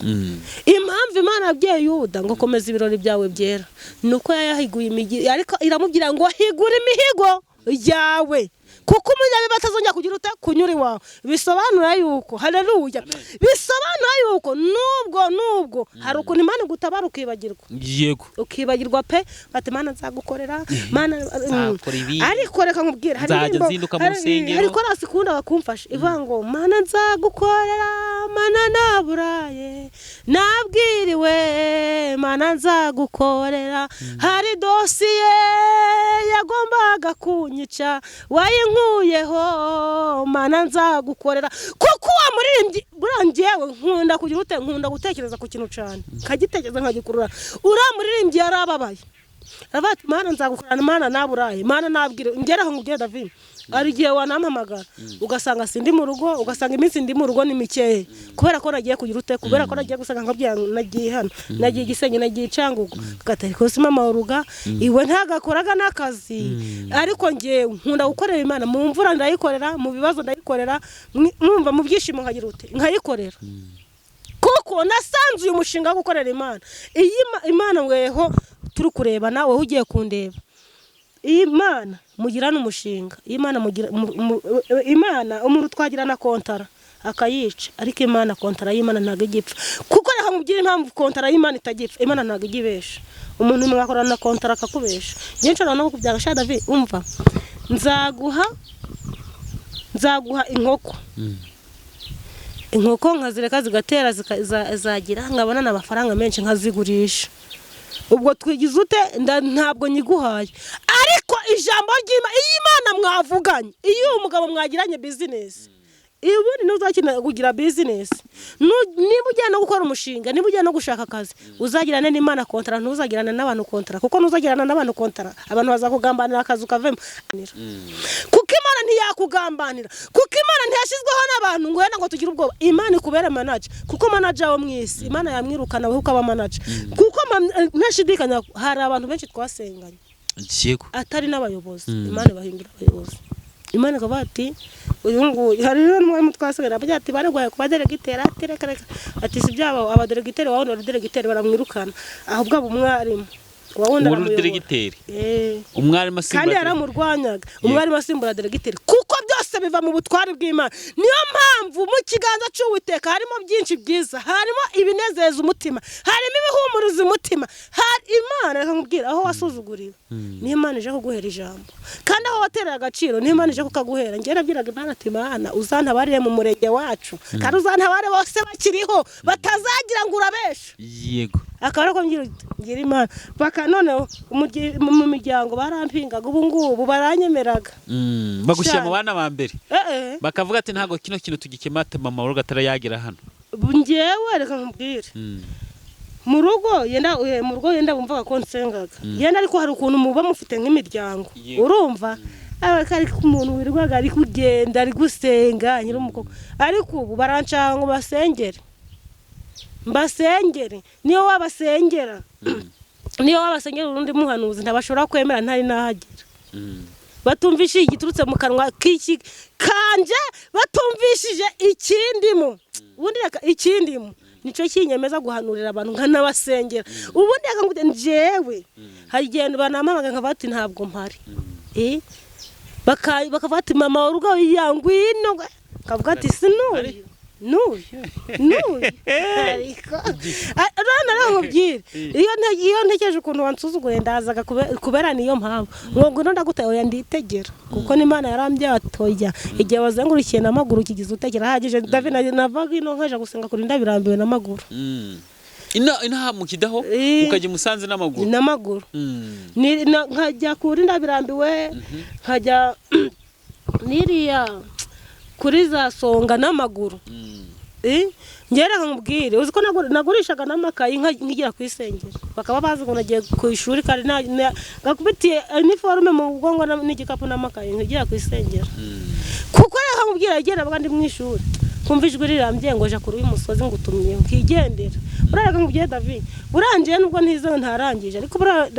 Impamvu Imana yabwiye Yuda ngo komeza ibirori byawe byera, ni uko yayahiguye imigi, ariko iramubwira ngo higura imihigo yawe, kuko umunyabibi atazongera kugira ute? Kunyura iwawe. Bisobanura yuko, haleluya, bisobanura yuko nubwo hari ukuntu Imana igutabara ukibagirwa, Yego. ukibagirwa pe, bati Mana nzagukorera, Mana Nzakora ibi. Ariko reka nkubwire, hari Nzajya indirimbo- nzinduka mu rusengero. Hari korasi ikunda bakumfasha ivuga ngo Mana nzagukorera, Mana naburaye nabwiriwe, Mana nzagukorera, hari dosiye yagombaga kunyica wayinkuyeho, Mana nzagukorera. Kuko uwo muririmbyi, buriya njyewe nkunda kugira ute? Nkunda gutekereza ku kintu cyane, nkagitekereza nkagikurura. Uriya muririmbyi yarababaye. Aravuga ati Mana nzagukorana, Mana naburaye, Mana nabwire ngeraho nkubwire David. Hari igihe wanampamagara ugasanga sindi mu rugo, ugasanga iminsi ndi mu rugo ni mikeya kubera ko nagiye kugira ute, kubera ko nagiye gusanga nkabwira nagiye hano, nagiye Gisenyi, nagiye Cyangugu, gatari kose mama uruga iwe ntagakoraga n'akazi. Ariko ngewe nkunda gukorera Imana, mu mvura ndayikorera, mu bibazo ndayikorera, mwumva mu byishimo nkagira ute, nkayikorera. Kuko nasanze uyu mushinga wo gukorera Imana, iyi Imana weho turi kurebana, wowe ugiye kundeba, iyi Imana mugirana umushinga, iyi Imana mugira Imana umuntu twagirana kontara akayica, ariko Imana kontara y'Imana ntabwo igipfa. Kuko reka nkubwire impamvu kontara y'Imana itagipfa, Imana ntabwo ijya ibesha umuntu, mwakorana kontara akakubesha. Njye nshobora no kukubyaga sha David, umva nzaguha inkoko, inkoko nkazireka zigatera zagira nkabona n'amafaranga menshi nkazigurisha. Ubwo twigize ute, ntabwo nyiguhaye. Ariko ijambo ry'Imana, iyo Imana mwavuganye, iyo umugabo mwagiranye business, iyo ubundi ntuzakina kugira business, niba ugiye no gukora umushinga, niba ugiye no gushaka akazi, uzagirane n'Imana kontara, ntuzagirane n'abantu kontara. Kuko ntuzagirana n'abantu kontara, abantu bazakugambanira akazi ukavemo. Kuko Imana ntiyakugambanira, kuko Imana ntiyashyizweho n'abantu ngo wenda ngo tugire ubwoba. Imana ikubere manager, kuko manager wo mu isi Imana yamwirukana, wowe ukaba manager. Kuko ntashidikanya hari abantu benshi twasenganye atari n'abayobozi, Imana ibahindura abayobozi. Imana ikavuga ati uyu nguyu, hari rero n'umwarimu twasenganye avuga ati barwaye kuba deregiteri, ati reka reka, ati si byabo abaderegiteri, wabona abaderegiteri baramwirukana, ahubwo aba umwarimu wawundi Ubu aramuyobora. Deregiteri, umwarimu Kandi asimbura yaramurwanyaga, umwarimu asimbura deregiteri. Kuko byose biva mu butware bw'Imana. Niyo mpamvu mu kiganza cy'Uwiteka harimo byinshi byiza, harimo ibinezeza umutima, harimo ibihumuriza umutima. Hari Imana, reka nkubwire, aho wasuzuguriwe niyo Imana ije kuguhera ijambo, kandi aho watereye agaciro niyo Imana ije kukaguhera. Njye nabwiraga Imana ati Imana uzantabarire mu murenge wacu, kandi uzantabare bose bakiriho batazagira ngo urabeshe. Akaba ariko ngira Imana baka noneho mu miryango barampingaga, ubu ngubu baranyemeraga. Bagushyira mu bana ba mbere, bakavuga ati ntabwo kino kintu tugikemate mama w'urugo atarayagira hano. Njyewe reka nkubwire, mu rugo yenda mu rugo yenda bumvaga ko nsengaga yenda, ariko hari ukuntu muba mufite nk'imiryango, urumva ariko umuntu wirwaga ari kugenda ari gusenga nyiri umukobwa. Ariko ubu baranshaka ngo basengere, mbasengere, niyo wabasengera, niyo wabasengera urundi muhanuzi ntabashobora kwemera ntari nahagera. Batumvishije igiturutse mu kanwa k'iki kanje, batumvishije ikindimo. Ubundi reka ikindimo nicyo kinyemeza guhanurira abantu nkanabasengera. Ubundi reka ngute njyewe hari igihe banampamagaye nkavuga ati ntabwo mpari, bakavuga ati mama urugo yangwino, nkavuga ati sinuyu nuyu nuyu. Ariko rero rero nkubwire, iyo ntekereje ukuntu wansuzuguye ndazaga kubera niyo mpamvu ngo ngwino ndagutaye, oya nditegera, kuko n'Imana yarambyaye igihe wazengurukiye n'amaguru kigize utegera ahagije. David navaga ino nkaja gusenga kuri ndabirambiwe n'amaguru. Inaha mu Kidaho, ukajya i Musanze n'amaguru. N'amaguru. Nkajya kuri ndabirambiwe, nkajya niriya kuri za Songa n'amaguru. Njyewe reka nkubwire, uzi ko nagurishaga n'amakayi nkigira ku isengero, bakaba bazi ngo nagiye ku ishuri, kandi ngakubitiye iniforume mu mugongo n'igikapu n'amakayi nkigira ku isengero. Kuko reka nkubwire, igihe nabaga ndi mu ishuri kumva ijwi rirambye ngo jya kuri uyu musozi ngutumye, nkigendera. Buriya reka nkubwire David, burangiye nubwo ntize ntarangije, ariko buriya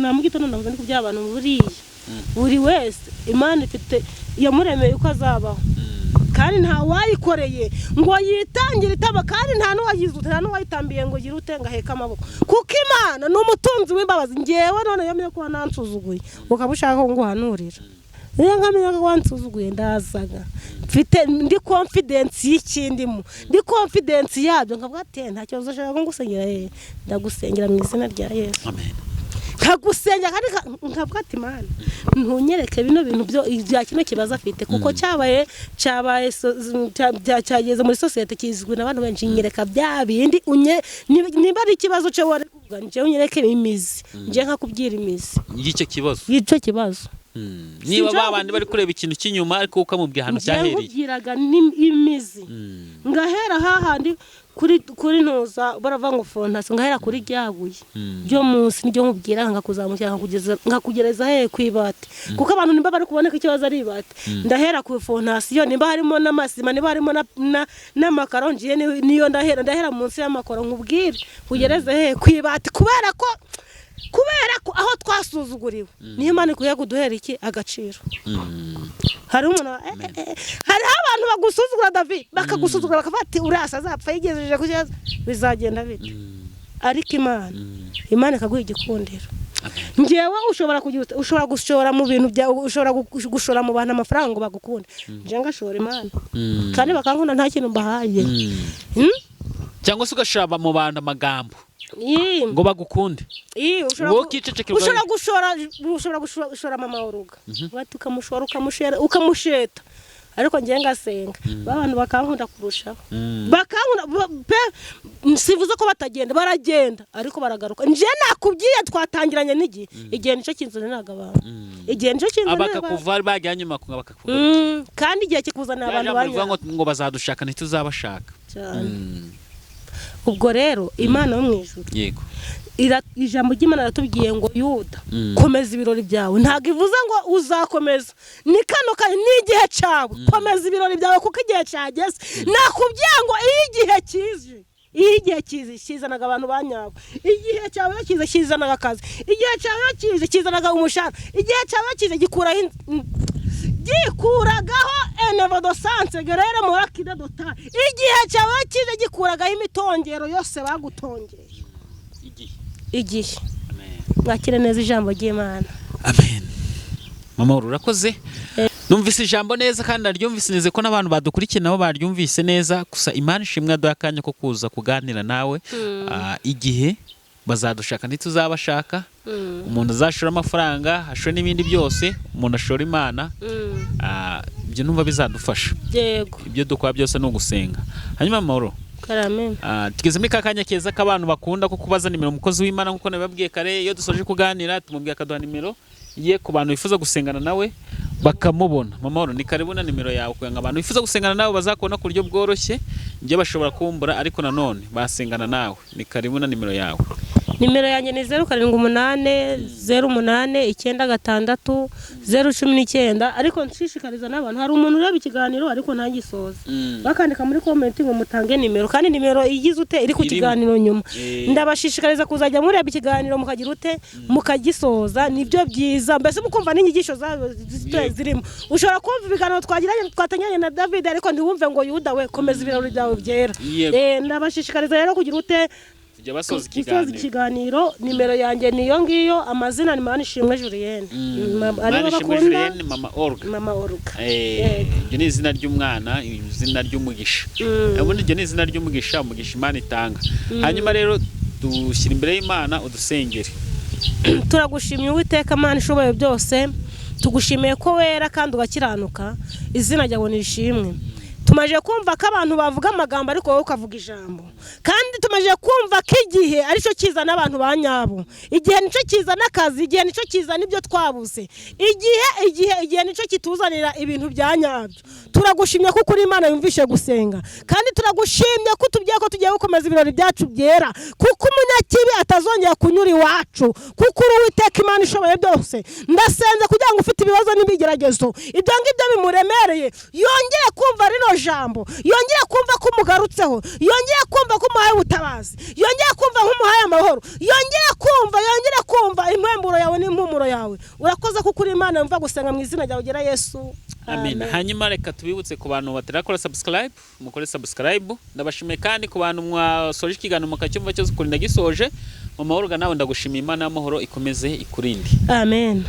na mu gitondo nahoze ndi kubwira abantu, buriya buri wese Imana ifite yamuremeye uko azabaho, kandi nta wayikoreye ngo yitangire itaba, kandi nta n'uwayize nta n'uwayitambiye ngo yirute ngo aheke amaboko, kuko Imana ni umutunzi w'imbabazi. Ngewe none yamenye ko wanansuzuguye ukaba ushaka ko nguhanurira, niyo nkamenya ko wansuzuguye ndazaga mfite ndi confidence y'ikindimo, ndi confidence yabyo, nkavuga ati nta kibazo, ushaka ko ngusengera, ndagusengera mu izina rya Yesu. Amen. Nkagusenga kandi nkavuga ati Mana ntunyereke bino bintu byo bya kino kibazo afite, kuko cyabaye cyabaye cyageze muri sosiyete kizwi n'abantu benshi, nyereka bya bindi unye niba ari ikibazo cyo wari kuvuga, njyewe unyereke imizi, njye nkakubwira imizi y'icyo kibazo, y'icyo kibazo. Niba babandi bari kureba ikintu cy'inyuma, ariko ukamubwira ahantu Njyewe cyahereye. Nkubwiraga imizi, ngahera hahandi Kuri ntuza baravuga ngo fondation, ngahera kuri ryabuye ryo munsi niryo nkubwira, nkakuzamukira, nkakugereza hehe? Ku ibati, kuko abantu nimba bari kuboneka ikibazo ari ibati, ndahera ku fondation, nimba harimo n'amasima, niba harimo n'amakaro, ngiye niyo ndahera munsi y'amakaro, nkubwire kugereza hehe? Ku ibati. Kubera ko aho twasuzuguriwe niyo Imana ikwiye kuduhera iki? Agaciro. Hariho umuntu hariho abantu bagusuzugura, David, bakagusuzugura, bakavuga ati: "Urasa azapfa yigejeje ku kibazo, bizagenda bite?" Ariko Imana ikaguha igikundiro. Ngewe ushobora kugira ushobora gushora mu bintu byawe, ushobora gushora mu bantu amafaranga ngo bagukunde, nje ngashora Imana kandi bakankunda nta kintu mbahaye. Cyangwa se ugashora mu bantu amagambo ngo bagukunde, ushobora wowe ukicecekera. Ushobora gushora mama uruga bati ukamushora, ukamushera, ukamusheta, ariko ngiye ngasenga ba bantu bakankunda kurushaho, bakankunda pe. Sivuze ko batagenda, baragenda ariko baragaruka. Nje nakubwiye twatangiranye n'igihe, igihe nicyo kinzanira abantu, igihe nicyo kinzanira abantu. Bakakuva bajya nyuma bakakugaruka. Kandi igihe kikuzanira Rya abantu jambo rivuga banya ngo bazadushaka ntituzabashaka. Cyane. Ubwo rero Imana yo mu ijuru, ijambo ry'Imana riratubwiye ngo: "Yuda, komeza ibirori byawe." Ntabwo ivuze ngo uzakomeza, ni kano kanya, ni igihe cyawe. Komeza ibirori byawe kuko igihe cyageze. Nakubwiye ngo iyo igihe kije, iyo igihe kize kizanaga abantu ba nyabo. Igihe cyawe iyo kize kizanaga akazi. Igihe cyawe iyo kize kizanaga umushahara. Igihe cyawe iyo kize gikuraho gikuragaho enevodosanse gerere morakide dota. Igihe cyawe iyo kize gikuragaho imitongero yose bagutongeye. Igihe. Igihe. Amen. Mwakire neza ijambo ry'Imana. Amen. Mama, urakoze, numvise ijambo neza kandi naryumvise neza ko n'abantu badukurikiye nabo baryumvise neza. Gusa Imana ishimwe aduha akanya ko kuza kuganira nawe. Igihe bazadushaka ntituzabashaka. Umuntu azashora amafaranga, ashore n'ibindi byose, umuntu ashora Imana. Ibyo numva bizadufasha. Ibyo dukora byose ni ugusenga. Hanyuma Mahoro, Karame. Tugeze muri ka kanya keza k'abantu bakunda ko kubaza nimero umukozi w'Imana. Nk'uko nabibabwiye kare, iyo dusoje kuganira tumubwiye akaduha nimero ye ku bantu bifuza gusengana nawe bakamubona. Mama Mahoro, ni karibu na nimero yawe kugira ngo abantu bifuza gusengana nawe bazakubona ku buryo bworoshye. Njye bashobora kumbura, ariko nanone basengana nawe. Ni karibu na nimero yawe. Nimero yanjye ni 0780896019. Ariko nshishikariza n'abantu, hari umuntu ureba ikiganiro ariko ntagisoze, bakandika muri comment ngo mutange nimero, kandi nimero igize ute? Iri ku Irimo. kiganiro nyuma. Ndabashishikariza kuzajya mureba ikiganiro mukagira ute? Mukagisoza, nibyo byiza. Mbese mukumva n'inyigisho zirimo. Ushobora kumva ibiganiro twagiranye, twatangiranye na David, ariko ntiwumve ngo: "Yuda we, komeza ibirori byawe byera." Ndabashishikariza rero kugira ute? Kujya basoza Gusoza ikiganiro. ikiganiro. Nimero yanjye niyo ngiyo, amazina ni Manishimwe Julienne. Aribo Manishimwe bakunda Julienne, Mama Olga. Mama Olga. Iryo ni izina ry'umwana, izina ry'umugisha. Ubundi iryo ni izina ry'umugisha, umugisha Imana itanga. Hanyuma rero dushyira imbere y'Imana, udusengere. Turagushimye Uwiteka Mana ishoboye byose, tugushimiye ko wera kandi ugakiranuka, izina ryawe nishimwe. Tumaze kumva ko abantu bavuga amagambo ariko wowe ukavuga ijambo, kandi tumaze kumva ko igihe aricyo kizana abantu ba nyabo, igihe nicyo kizana akazi, igihe nicyo kizana ibyo twabuze, igihe, igihe, igihe nicyo kituzanira ibintu bya nyabyo. Turagushimye kuko uri Imana yumvishe gusenga, kandi turagushimye ko utubwiye ko tugiye gukomeza ibirori byacu byera, kuko umunyakibi atazongera kunyura iwacu, kuko uri Uwiteka Imana ishoboye byose. Ndasenze kugira ngo ufite ibibazo n'ibigeragezo, ibyo ngibyo bimuremereye, yongere kumva rino jambo, yongere kumva ko umugarutseho, yongere kumva ko umuhaye ubutabazi, yongere kumva nk'umuhaye amahoro, yongere kumva impemburo yawe n'impumuro yawe. Urakoze kuko uri Imana yumva gusenga. Mu izina ryawe ugera Yesu. Amen. Hanyuma reka tubibutse ku bantu batarakora subscribe, mukore subscribe. Ndabashimiye kandi ku bantu mwasoje ikiganiro mukacyumva cyose ukurinda gisoje. Mama Olga, nawe ndagushimiye. Imana y'amahoro ikomeze ikurinde. Amen.